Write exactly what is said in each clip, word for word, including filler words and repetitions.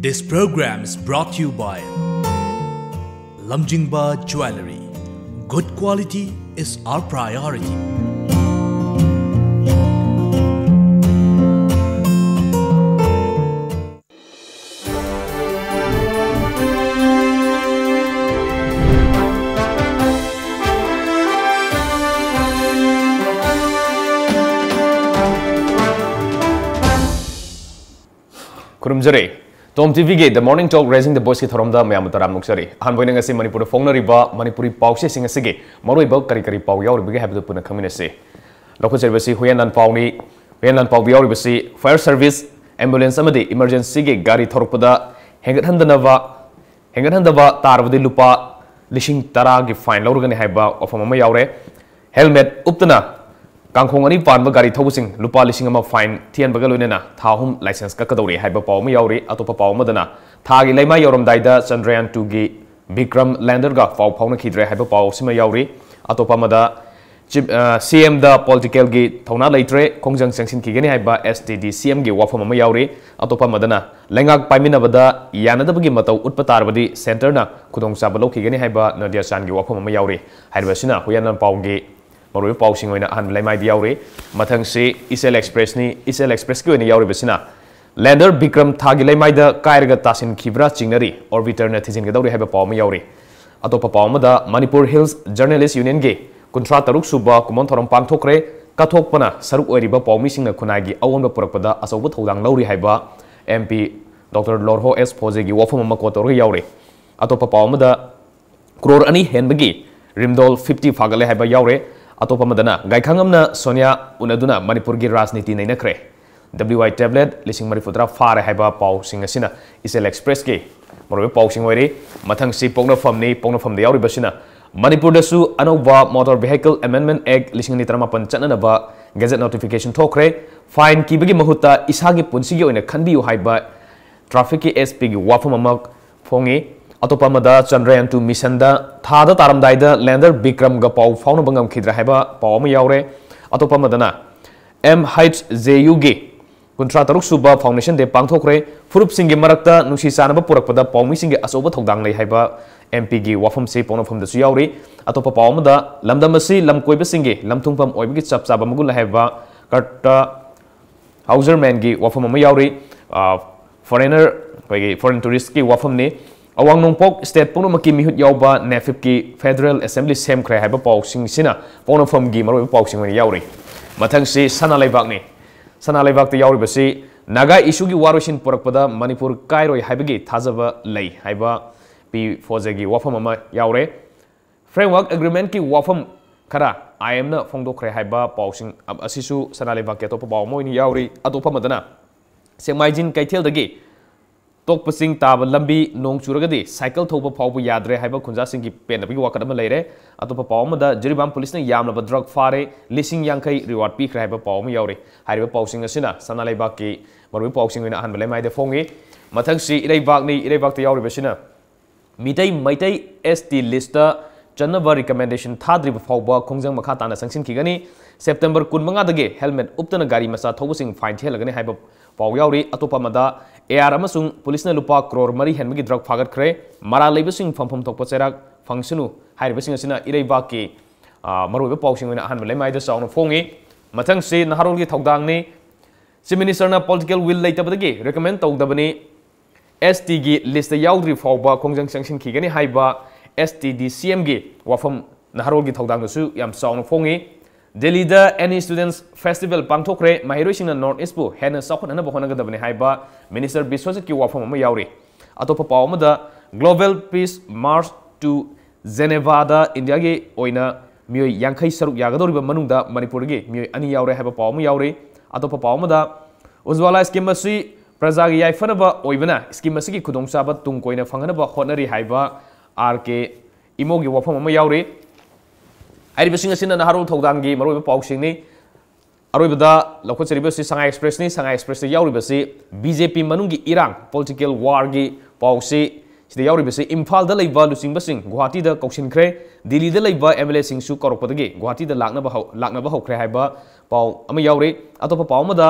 This program is brought to you by Lamjingba Jewellery. Good quality is our priority. ꯈꯨꯔꯨꯝꯖꯔꯤ꯫ Tom ꯇꯤꯚꯤꯒꯤ The Morning Talk Raising the Voiceꯀꯤ ꯊꯧꯔꯝꯗ ꯃꯌꯥꯝꯕꯨ ꯇꯔꯥꯝꯅ ꯑꯣꯛꯆꯔꯤ꯫ ꯑꯍꯥꯟꯕ ꯑꯣꯏꯅ ꯉꯁꯤ ꯃꯅꯤꯄꯨꯔꯗ ꯐꯣꯡꯅꯔꯤꯕ ꯃꯅꯤꯄꯨꯔꯤ ꯄꯥꯎꯆꯦꯁꯤꯡ ꯑꯁꯤꯒꯤ ꯃꯔꯨꯑꯣꯏꯕ ꯀꯔꯤ ꯀꯔꯤ ꯄꯥꯎ ꯌꯥꯎꯔꯤꯕꯒꯦ ꯍꯥꯏꯕꯗꯨ ꯄꯨꯟꯅ ꯈꯪꯃꯤꯟꯅꯁꯤ꯫ ꯂꯧꯈꯠꯆꯔꯤꯕꯁꯤ Huiyen ꯂꯥꯟꯄꯥꯎꯅꯤ꯫ Huiyen ꯂꯥꯟꯄꯥꯎꯗ ꯌꯥꯎꯔꯤꯕꯁꯤ fire service, ambulance ꯑꯃꯗꯤ emergencyꯒꯤ ꯒꯥꯔꯤ ꯊꯧꯔꯛꯄꯗ ꯍꯦꯟꯒꯠꯍꯟꯗꯅꯕ, ꯍꯦꯟꯒꯠꯍꯟꯗꯕ ꯇꯥꯔꯕꯗꯤ ꯂꯨꯄꯥ ꯂꯤꯁꯤꯡ ꯇꯔꯥꯒꯤ fine ꯂꯧꯔꯒꯅꯤ ꯍꯥꯏꯕ ꯋꯥꯐꯝ ꯑꯃ ꯌꯥꯎꯔꯦ꯫ Helmet ꯎꯞꯇꯅ ꯀꯥꯡꯈꯣꯡ ꯑꯅꯤ ꯄꯥꯟꯕ ꯒꯥꯔꯤ ꯊꯧꯕꯁꯤꯡ ꯂꯨꯄꯥ ꯂꯤꯁꯤꯡ ꯑꯃ fine ꯊꯤꯍꯟꯕꯒ ꯂꯣꯏꯅꯅ ꯊꯥ ꯑꯍꯨꯝ licence ꯀꯛꯀꯗꯧꯔꯤ ꯍꯥꯏꯕ ꯄꯥꯎ ꯑꯃ ꯌꯥꯎꯔꯤ꯫ ꯑꯇꯣꯞꯄ ꯄꯥꯎ ꯑꯃꯗꯅ ꯊꯥꯒꯤ ꯂꯩꯃꯥꯏ ꯌꯧꯔꯝꯗꯥꯏꯗ Chandrayaan twoꯒꯤ Vikram landerꯒ ꯄꯥꯎ ꯐꯥꯎꯅꯈꯤꯗ꯭ꯔꯦ ꯍꯥꯏꯕ ꯄꯥꯎ ꯑꯁꯤꯃ ꯌꯥꯎꯔꯤ꯫ ꯑꯇꯣꯞꯄ ꯑꯃꯗ ꯆꯤꯞ-, ꯑ, CMꯗ politicalꯒꯤ ꯊꯧꯅꯥ ꯂꯩꯇ꯭ꯔꯦ, ꯈꯣꯡꯖꯪ ꯆꯪꯁꯤꯟꯈꯤꯒꯅꯤ ꯍꯥꯏꯕ STD CMꯒꯤ ꯋꯥꯐꯝ ꯑꯃ ꯌꯥꯎꯔꯤ꯫ ꯑꯇꯣꯞꯄ ꯑꯃꯗꯅ ꯂꯩꯉꯥꯛ ꯄꯥꯏꯃꯤꯟꯅꯕꯗ ꯌꯥꯅꯗꯕꯒꯤ ꯃꯇꯧ ꯎꯠꯄ ꯇꯥꯔꯕꯗꯤ centreꯅ ꯈꯨꯗꯣꯡꯆꯥꯕ ꯂꯧꯈꯤꯒꯅꯤ ꯍꯥꯏꯕ Nadia Chandꯒꯤ ꯋꯥꯐꯝ ꯑꯃ ꯌꯥꯎꯔꯤ꯫ ꯍꯥꯏꯔꯤꯕꯁꯤꯅ ꯍꯨꯌꯦꯟ ꯂꯥꯟꯄꯥꯎꯒꯤ ꯃꯔꯨꯑꯣꯏꯕ ꯄꯥꯎꯁꯤꯡ ꯑꯣꯏꯅ ꯑꯍꯥꯟꯕ ꯂꯩꯃꯥꯏꯗ ꯌꯥꯎꯔꯤ꯫ ꯃꯊꯪꯁꯤ Ichel Expressꯅꯤ꯫ Ichel Expressꯀꯤ ꯑꯣꯏꯅ ꯌꯥꯎꯔꯤꯕꯁꯤꯅ lander Vikram ꯊꯥꯒꯤ ꯂꯩꯃꯥꯏꯗ ꯀꯥꯏꯔꯒ ꯇꯥꯁꯤꯟꯈꯤꯕ꯭ꯔꯥ ꯆꯤꯡꯅꯔꯤ, orbiterꯅ ꯊꯤꯖꯤꯟꯒꯗꯧꯔꯤ ꯍꯥꯏꯕ ꯄꯥꯎ ꯑꯃ ꯌꯥꯎꯔꯤ꯫ ꯑꯇꯣꯞꯄ ꯄꯥꯎ ꯑꯃꯗ Manipur Hills Journalist Unionꯒꯤ ꯀꯨꯟꯊ꯭ꯔꯥ ꯇꯔꯨꯛ ꯁꯨꯕ ꯀꯨꯝꯑꯣꯟ ꯊꯧꯔꯝ ꯄꯥꯡꯊꯣꯛꯈ꯭ꯔꯦ꯫ ꯀꯠꯊꯣꯛꯄꯅ ꯁꯔꯨꯛ ꯑꯣꯏꯔꯤꯕ ꯄꯥꯎꯃꯤꯁꯤꯡꯅ ꯈꯨꯟꯅꯥꯏꯒꯤ ꯑꯑꯣꯟꯕ ꯄꯨꯔꯛꯄꯗ ꯑꯆꯧꯕ ꯊꯧꯗꯥꯡ ꯂꯧꯔꯤ ꯍꯥꯏꯕ MP Doctor Lorho S Phojeꯒꯤ ꯋꯥꯐꯝ ꯑꯃ quote ꯇꯧꯔꯒ ꯌꯥꯎꯔꯤ꯫ ꯑꯇꯣꯞꯄ ꯄꯥꯎ ꯑꯃꯗ ꯀ꯭ꯔꯣꯔ ꯑꯅꯤ ꯍꯦꯟꯕꯒꯤ ꯔꯤꯝꯗꯣꯜ fifty ꯐꯥꯒꯠꯂꯦ ꯍꯥꯏꯕ ꯌꯥꯎꯔꯦ꯫ ꯑꯇꯣꯞꯄ ꯑꯃꯗꯅ ꯒꯥꯏꯈꯥꯉꯝꯅ ꯁꯣꯅꯤꯌꯥ ꯎꯅꯗꯨꯅ ꯃꯅꯤꯄꯨꯔꯒꯤ ꯔꯥꯖꯅꯤꯇꯤ ꯅꯩꯅꯈ꯭ꯔꯦ꯫ WI tablet ꯂꯤꯁꯤꯡ ꯃꯔꯤꯐꯨꯇꯔꯥ ꯐꯥꯔꯦ ꯍꯥꯏꯕ ꯄꯥꯎꯁꯤꯡ ꯑꯁꯤꯅ Ichel Expressꯀꯤ ꯃꯔꯨꯑꯣꯏꯕ ꯄꯥꯎꯁꯤꯡ ꯑꯣꯏꯔꯤ꯫ ꯃꯊꯪꯁꯤ ꯄꯣꯛꯅꯐꯝꯅꯤ꯫ ꯄꯣꯛꯅꯐꯝꯗ ꯌꯥꯎꯔꯤꯕꯁꯤꯅ ꯃꯅꯤꯄꯨꯔꯗꯁꯨ ꯑꯅꯧꯕ Motor Vehicle Amendment Act ꯂꯤꯁꯤꯡ ꯑꯅꯤ ꯇꯔꯥꯃꯥꯄꯟ ꯆꯠꯅꯅꯕ gazette notification ꯊꯣꯛꯈ꯭ꯔꯦ꯫ Fine ꯀꯤꯕꯒꯤ ꯃꯍꯨꯠꯇ ꯏꯁꯥꯒꯤ ꯄꯨꯟꯁꯤꯒꯤ ꯑꯣꯏꯅ ꯈꯟꯕꯤꯌꯨ ꯍꯥꯏꯕ trafficꯀꯤ SPꯒꯤ ꯋꯥꯐꯝ ꯑꯃ ꯐꯣꯡꯉꯤ꯫ ꯑꯇꯣꯞꯄ ꯑꯃꯗ Chandrayaan two missionꯗ ꯊꯥꯗ ꯇꯥꯔꯝꯗꯥꯏꯗ lander Vikramꯒ ꯄꯥꯎ ꯐꯥꯎꯅꯕ ꯉꯝꯈꯤꯗ꯭ꯔꯦ ꯍꯥꯏꯕ ꯄꯥꯎ ꯑꯃ ꯌꯥꯎꯔꯦ꯫ ꯑꯇꯣꯞꯄ ꯑꯃꯗꯅ MHJUꯒꯤ ꯀꯨꯟꯊ꯭ꯔꯥ ꯇꯔꯨꯛ ꯁꯨꯕ Foundation Day ꯄꯥꯡꯊꯣꯛꯈ꯭ꯔꯦ꯫ ꯐꯨꯔꯨꯞꯁꯤꯡꯒꯤ ꯃꯔꯛꯇ ꯅꯨꯡꯁꯤ ꯆꯥꯟꯅꯕ ꯄꯨꯔꯛꯄꯗ ꯄꯥꯎꯃꯤꯁꯤꯡꯒꯤ ꯑꯆꯧꯕ ꯊꯧꯗꯥꯡ ꯂꯩ ꯍꯥꯏꯕ M P ꯒꯤ ꯋꯥꯐꯝꯁꯤ ꯄꯣꯛꯅꯐꯝꯗꯁꯨ ꯌꯥꯎꯔꯤ꯫ ꯑꯇꯣꯞꯄ ꯄꯥꯎ ꯑꯃꯗ, ꯂꯝꯗꯝ ꯑꯁꯤ ꯂꯝ ꯀꯣꯏꯕꯁꯤꯡꯒꯤ ꯂꯝꯊꯨꯡꯐꯝ ꯑꯣꯏꯕꯒꯤ ꯆꯞ ꯆꯥꯕ ꯃꯒꯨꯟ ꯂꯩ ꯍꯥꯏꯕ ꯀꯔꯇ ꯍꯥꯎꯖꯔꯃꯦꯟꯒꯤ ꯋꯥꯐꯝ ꯑꯃ ꯌꯥꯎꯔꯤ꯫ ꯑ, foreigner, ꯑꯩꯈꯣꯏꯒꯤ foreign tourist ꯀꯤ ꯋꯥꯐꯝꯅꯤ꯫ ꯑꯋꯥꯡ ꯅꯣꯡꯄꯣꯛ state ꯄꯨꯝꯅꯃꯛꯀꯤ ꯃꯤꯍꯨꯠ ꯌꯥꯎꯕ NAFED ꯀꯤ Federal Assembly ꯁꯦꯝꯈ꯭ꯔꯦ ꯍꯥꯏꯕ ꯄꯥꯎꯁꯤꯡꯁꯤꯅ ꯄꯣꯛꯅꯐꯝꯒꯤ ꯃꯔꯨꯑꯣꯏꯕ ꯄꯥꯎꯁꯤꯡ ꯑꯣꯏꯅ ꯌꯥꯎꯔꯤ꯫ ꯃꯊꯪꯁꯤ ꯁꯅꯥ ꯂꯩꯕꯥꯛꯅꯤ꯫ ꯁꯅꯥ ꯂꯩꯕꯥꯛꯇ ꯌꯥꯎꯔꯤꯕꯁꯤ ꯅꯥꯒꯥ issue ꯒꯤ ꯋꯥꯔꯣꯏꯁꯤꯟ ꯄꯨꯔꯛꯄꯗ ꯃꯅꯤꯄꯨꯔ ꯀꯥꯏꯔꯣꯏ ꯍꯥꯏꯕꯒꯤ ꯊꯥꯖꯕ ꯂꯩ ꯍꯥꯏꯕ ꯄꯤ ꯐꯣꯖꯦꯒꯤ ꯋꯥꯐꯝ ꯑꯃ ꯌꯥꯎꯔꯦ꯫ Framework Agreement ꯀꯤ ꯋꯥꯐꯝ ꯈꯔ I M ꯅ ꯐꯣꯡꯗꯣꯛꯈ꯭ꯔꯦ ꯍꯥꯏꯕ ꯄꯥꯎꯁꯤꯡ ꯑꯁꯤꯁꯨ ꯁꯅꯥ ꯂꯩꯕꯥꯛꯀꯤ ꯑꯇꯣꯞꯄ ꯄꯥꯎ ꯑꯃ ꯑꯣꯏꯅ ꯌꯥꯎꯔꯤ꯫ ꯑꯇꯣꯞꯄ ꯑꯃꯗꯅ, ꯁꯦꯛꯃꯥꯏꯖꯤꯡ ꯀꯩꯊꯦꯜꯗꯒꯤ ꯇꯣꯛꯄ ꯆꯤꯡ ꯇꯥꯕ ꯂꯝꯕꯤ ꯅꯣꯡ ꯆꯨꯔꯒꯗꯤ ꯁꯥꯏꯀꯜ ꯊꯧꯕ ꯐꯥꯎꯕ ꯌꯥꯗ꯭ꯔꯦ ꯍꯥꯏꯕ ꯈꯨꯟꯖꯥꯁꯤꯡꯒꯤ ꯄꯦꯟꯗꯕꯒꯤ ꯋꯥꯀꯠ ꯑꯃ ꯂꯩꯔꯦ꯫ ꯑꯇꯣꯞꯄ ꯄꯥꯎ ꯑꯃꯗ, ꯖꯤꯔꯤꯕꯥꯝ ꯄꯨꯂꯤꯁꯅ ꯌꯥꯝꯂꯕ drug ꯐꯥꯔꯦ, ꯂꯤꯁꯤꯡ ꯌꯥꯡꯈꯩ reward ꯄꯤꯈ꯭ꯔꯦ ꯍꯥꯏꯕ ꯄꯥꯎ ꯑꯃ ꯌꯥꯎꯔꯤ꯫ ꯍꯥꯏꯔꯤꯕ ꯄꯥꯎꯁꯤꯡ ꯑꯁꯤꯅ ꯁꯅꯥ ꯂꯩꯕꯥꯛꯀꯤ ꯃꯔꯨꯑꯣꯏꯕ ꯄꯥꯎꯁꯤꯡ ꯑꯣꯏꯅ ꯑꯍꯥꯟꯕ ꯂꯩꯃꯥꯏꯗ ꯐꯣꯡꯉꯤ꯫ ꯃꯊꯪꯁꯤ ꯏꯔꯩꯕꯥꯛꯅꯤ꯫ ꯏꯔꯩꯕꯥꯛꯇ ꯌꯥꯎꯔꯤꯕꯁꯤꯅ, Meitei Meitei S T list ꯇ ꯆꯟꯅꯕ recommendation ꯊꯥꯗ꯭ꯔꯤꯕ ꯐꯥꯎꯕ ꯈꯣꯡꯖꯪ ꯃꯈꯥ ꯇꯥꯅ ꯆꯪꯁꯤꯟꯈꯤꯒꯅꯤ꯫ September ꯀꯨꯟꯃꯉꯥꯗꯒꯤ helmet ꯎꯞꯇꯅ ꯒꯥꯔꯤ ꯃꯆꯥ ꯊꯧꯕꯁꯤꯡ fine ꯊꯤꯍꯜꯂꯒꯅꯤ ꯍꯥꯏꯕ ꯄꯥꯎ ꯌꯥꯎꯔꯤ꯫ ꯑꯇꯣꯞꯄ ꯑꯃꯗ, A R ꯑꯃꯁꯨꯡ ꯄꯨꯂꯤꯁꯅ ꯂꯨꯄꯥ ꯀ꯭ꯔꯣꯔ ꯃꯔꯤ ꯍꯦꯟꯕꯒꯤ drug ꯐꯥꯒꯠꯈ꯭ꯔꯦ꯫ ꯃꯔꯥꯜ ꯂꯩꯕꯁꯤꯡ ꯐꯝꯐꯝ ꯊꯣꯛꯄ ꯆꯩꯔꯥꯛ ꯐꯪꯁꯅꯨ ꯍꯥꯏꯔꯤꯕꯁꯤꯡ ꯑꯁꯤꯅ ꯏꯔꯩꯕꯥꯛꯀꯤ, ꯑ, ꯃꯔꯨꯑꯣꯏꯕ ꯄꯥꯎꯁꯤꯡ ꯑꯣꯏꯅ ꯑꯍꯥꯟꯕ ꯂꯩꯃꯥꯏꯗ ꯆꯥꯎꯅ ꯐꯣꯡꯉꯤ꯫ ꯃꯊꯪꯁꯤ ꯅꯍꯥꯔꯣꯜꯒꯤ ꯊꯧꯗꯥꯡꯅꯤ꯫ Chief Minister ꯅ political will ꯂꯩꯇꯕꯗꯒꯤ recommend ꯇꯧꯗꯕꯅꯤ꯫ S T ꯒꯤ list ꯇ ꯌꯥꯎꯗ꯭ꯔꯤ ꯐꯥꯎꯕ ꯈꯣꯡꯖꯪ ꯆꯪꯁꯤꯟꯈꯤꯒꯅꯤ ꯍꯥꯏꯕ S T D C M ꯒꯤ ꯋꯥꯐꯝ ꯅꯍꯥꯔꯣꯜꯒꯤ ꯊꯧꯗꯥꯡꯗꯁꯨ ꯌꯥꯝ ꯆꯥꯎꯅ ꯐꯣꯡꯉꯤ꯫ ꯗꯦꯜꯂꯤꯗ Any Students Festival ꯄꯥꯡꯊꯣꯛꯈ꯭ꯔꯦ꯫ ꯃꯍꯩꯔꯣꯏꯁꯤꯡꯅ North East ꯄꯨ ꯍꯦꯟꯅ ꯆꯥꯎꯈꯠꯍꯟꯅꯕ ꯍꯣꯠꯅꯒꯗꯕꯅꯤ ꯍꯥꯏꯕ Minister ꯕꯤꯁ꯭ꯋꯖꯤꯠꯀꯤ ꯋꯥꯐꯝ ꯑꯃ ꯌꯥꯎꯔꯤ꯫ ꯑꯇꯣꯞꯄ ꯄꯥꯎ ꯑꯃꯗ, Global Peace March to Geneva ꯗ ꯏꯟꯗꯤꯌꯥꯒꯤ ꯑꯣꯏꯅ ꯃꯤꯑꯣꯏ ꯌꯥꯡꯈꯩ ꯁꯔꯨꯛ ꯌꯥꯒꯗꯧꯔꯤꯕ ꯃꯅꯨꯡꯗ ꯃꯅꯤꯄꯨꯔꯗꯒꯤ ꯃꯤꯑꯣꯏ ꯑꯅꯤ ꯌꯥꯎꯔꯦ ꯍꯥꯏꯕ ꯄꯥꯎ ꯑꯃ ꯌꯥꯎꯔꯤ꯫ ꯑꯇꯣꯞꯄ ꯄꯥꯎ ꯑꯃꯗ, ꯎꯖ꯭ꯋꯥꯂꯥ scheme ꯑꯁꯤ ꯄ꯭ꯔꯖꯥꯒꯤ ꯌꯥꯏꯐꯅꯕ ꯑꯣꯏꯕꯅ, scheme ꯑꯁꯤꯒꯤ ꯈꯨꯗꯣꯡꯆꯥꯕ ꯇꯨꯡ ꯀꯣꯏꯅ ꯐꯪꯍꯟꯅꯕ ꯍꯣꯠꯅꯔꯤ ꯍꯥꯏꯕ R K ꯏꯃꯣꯒꯤ ꯋꯥꯐꯝ ꯑꯃ ꯌꯥꯎꯔꯤ꯫ ꯍꯥꯏꯔꯤꯕꯁꯤꯡ ꯑꯁꯤꯅ ꯅꯍꯥꯔꯣꯜ ꯊꯧꯗꯥꯡꯒꯤ ꯃꯔꯨꯑꯣꯏꯕ ꯄꯥꯎꯁꯤꯡꯅꯤ꯫ ꯑꯔꯣꯏꯕꯗ ꯂꯧꯈꯠꯆꯔꯤꯕꯁꯤ ꯁꯉꯥꯏ Express ꯅꯤ꯫ ꯁꯉꯥꯏ Express ꯇ ꯌꯥꯎꯔꯤꯕꯁꯤ B J P ꯃꯅꯨꯡꯒꯤ ꯏꯔꯥꯡ, political war ꯒꯤ ꯄꯥꯎꯁꯤ ꯁꯤꯗ ꯌꯥꯎꯔꯤꯕꯁꯤ꯫ ꯏꯝꯐꯥꯜꯗ ꯂꯩꯕ ꯂꯨꯆꯤꯡꯕꯁꯤꯡ ꯒꯨꯋꯥꯍꯥꯇꯤꯗ ꯀꯧꯁꯤꯟꯈ꯭ꯔꯦ꯫ ꯗꯤꯜꯂꯤꯗ ꯂꯩꯕ M L A ꯁꯤꯡꯁꯨ ꯀꯧꯔꯛꯄꯗꯒꯤ ꯒꯨꯋꯥꯍꯥꯇꯤꯗ ꯂꯥꯛꯅꯕ ꯍꯧ-, ꯂꯥꯛꯅꯕ ꯍꯧꯈ꯭ꯔꯦ ꯍꯥꯏꯕ ꯄꯥꯎ ꯑꯃ ꯌꯥꯎꯔꯤ꯫ ꯑꯇꯣꯞꯄ ꯄꯥꯎ ꯑꯃꯗ,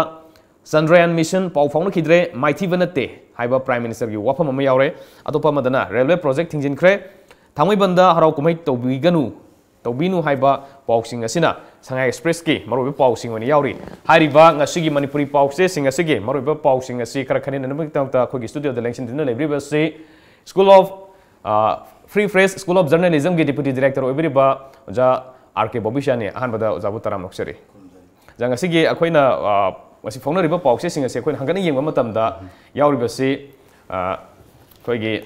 ꯆꯟꯗ꯭ꯔꯌꯥꯟ ꯃꯤꯁꯟ ꯄꯥꯎ ꯐꯥꯎꯅꯈꯤꯗ꯭ꯔꯦ, ꯃꯥꯏꯊꯤꯕ ꯅꯠꯇꯦ ꯍꯥꯏꯕ Prime Ministerꯒꯤ ꯋꯥꯐꯝ ꯑꯃ ꯌꯥꯎꯔꯦ꯫ ꯑꯇꯣꯞꯄ ꯑꯃꯗꯅ ꯔꯦꯜꯋꯦ ꯄ꯭ꯔꯣꯖꯦꯛ ꯊꯤꯡꯖꯤꯟꯈ꯭ꯔꯦ, ꯊꯥꯡꯃꯩꯕꯟꯗ ꯍꯔꯥꯎ ꯀꯨꯝꯍꯩ ꯇꯧꯕꯤꯒꯅꯨ, ꯇꯧꯕꯤꯅꯨ ꯍꯥꯏꯕ ꯄꯥꯎꯁꯤꯡ ꯑꯁꯤꯅ ꯁꯉꯥꯏ ꯑꯦꯛꯁꯄ꯭ꯔꯦꯁꯀꯤ ꯃꯔꯨꯑꯣꯏꯕ ꯄꯥꯎꯁꯤꯡ ꯑꯣꯏꯅ ꯌꯥꯎꯔꯤ꯫ ꯍꯥꯏꯔꯤꯕ ꯉꯁꯤꯒꯤ ꯃꯅꯤꯄꯨꯔꯤ ꯄꯥꯎꯆꯦꯁꯤꯡ ꯑꯁꯤꯒꯤ ꯃꯔꯨꯑꯣꯏꯕ ꯄꯥꯎꯁꯤꯡ ꯑꯁꯤ ꯈꯔ ꯈꯟꯅꯅꯕꯒꯤꯗꯃꯛꯇ ꯑꯩꯈꯣꯏꯒꯤ ꯁ꯭ꯇꯨꯗꯤꯑꯣꯗ ꯂꯦꯡꯁꯤꯟꯗꯨꯅ ꯂꯩꯕꯤꯔꯤꯕ ꯑꯁꯤ School of, ꯑ, Free Press School of Journalismꯒꯤ Deputy Director ꯑꯣꯏꯕꯤꯔꯤꯕ ꯑꯣꯖꯥ R K ꯕꯣꯕꯤꯁꯥꯅꯤ꯫ ꯑꯍꯥꯟꯕꯗ ꯑꯣꯖꯥꯕꯨ ꯇꯔꯥꯝꯅ ꯑꯣꯛꯆꯔꯤ꯫ ꯑꯣꯖꯥ, ꯉꯁꯤꯒꯤ ꯑꯩꯈꯣꯏꯅ, ꯑ, ꯉꯁꯤ ꯐꯣꯡꯅꯔꯤꯕ ꯄꯥꯎꯆꯦꯁꯤꯡ ꯑꯁꯤ ꯑꯩꯈꯣꯏꯅ ꯍꯪꯒꯠꯅ ꯌꯦꯡꯕ ꯃꯇꯝꯗ ꯌꯥꯎꯔꯤꯕꯁꯤ, ꯑ, ꯑꯩꯈꯣꯏꯒꯤ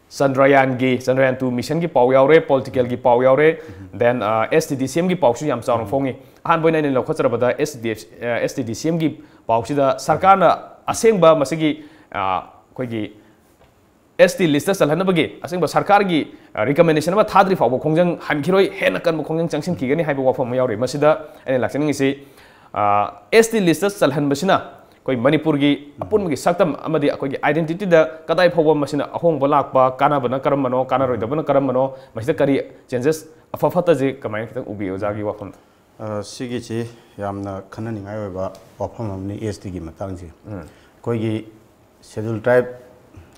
ꯆꯟꯗ꯭ꯔꯌꯥꯟꯒꯤ, ꯆꯟꯗ꯭ꯔꯌꯥꯟ two ꯃꯤꯁꯟꯒꯤ ꯄꯥꯎ ꯌꯥꯎꯔꯦ, ꯄꯣꯂꯤꯇꯤꯀꯦꯜꯒꯤ ꯄꯥꯎ ꯌꯥꯎꯔꯦ, then, ꯑ, STDCMꯒꯤ ꯄꯥꯎꯁꯨ ꯌꯥꯝ ꯆꯥꯎꯅ ꯐꯣꯡꯉꯤ꯫ ꯑꯍꯥꯟꯕ ꯑꯣꯏꯅ ꯑꯩꯅ ꯂꯧꯈꯠꯆꯔꯕꯗ STDF, ꯑ, STDCMꯒꯤ ꯄꯥꯎꯁꯤꯗ ꯁꯔꯀꯥꯔꯅ ꯑꯁꯦꯡꯕ ꯃꯁꯤꯒꯤ, ꯑ, ꯑꯩꯈꯣꯏꯒꯤ ST listꯇ ꯆꯜꯍꯟꯅꯕꯒꯤ ꯑꯁꯦꯡꯕ ꯁꯔꯀꯥꯔꯒꯤ, ꯑ, recommendation ꯑꯃ ꯊꯥꯗ꯭ꯔꯤ ꯐꯥꯎꯕ ꯈꯣꯡꯖꯪ ꯍꯟꯈꯤꯔꯣꯏ, ꯍꯦꯟꯅ ꯀꯟꯕ ꯈꯣꯡꯖꯪ ꯆꯪꯁꯤꯟꯈꯤꯒꯅꯤ ꯍꯥꯏꯕ ꯋꯥꯐꯝ ꯑꯃ ꯌꯥꯎꯔꯤ꯫ ꯃꯁꯤꯗ ꯑꯩꯅ ꯂꯥꯛꯆꯅꯤꯡꯉꯤꯁꯤ, ꯑ, ST listꯇ ꯆꯜꯍꯟꯕꯁꯤꯅ ꯑꯩꯈꯣꯏ ꯃꯅꯤꯄꯨꯔꯒꯤ ꯑꯄꯨꯟꯕꯒꯤ ꯁꯛꯇꯝ ꯑꯃꯗꯤ ꯑꯩꯈꯣꯏꯒꯤ identityꯗ ꯀꯗꯥꯏ ꯐꯥꯎꯕ ꯃꯁꯤꯅ ꯑꯍꯣꯡꯕ ꯂꯥꯛꯄ, ꯀꯥꯟꯅꯕꯅ ꯀꯔꯝꯕꯅꯣ, ꯀꯥꯟꯅꯔꯣꯏꯗꯕꯅ ꯀꯔꯝꯕꯅꯣ, ꯃꯁꯤꯗ ꯀꯔꯤ changes, ꯑꯐ ꯐꯠꯇꯁꯤ ꯀꯃꯥꯏꯅ ꯈꯤꯇꯪ ꯎꯕꯤ, ꯑꯣꯖꯥꯒꯤ ꯋꯥꯐꯝꯗ? ꯑ, ꯁꯤꯒꯤꯁꯤ ꯌꯥꯝꯅ ꯈꯟꯅꯅꯤꯡꯉꯥꯏ ꯑꯣꯏꯕ ꯋꯥꯐꯝ ꯑꯃꯅꯤ, STꯒꯤ ꯃꯇꯥꯡꯁꯦ꯫ ꯑꯩꯈꯣꯏꯒꯤ Scheduled Tribe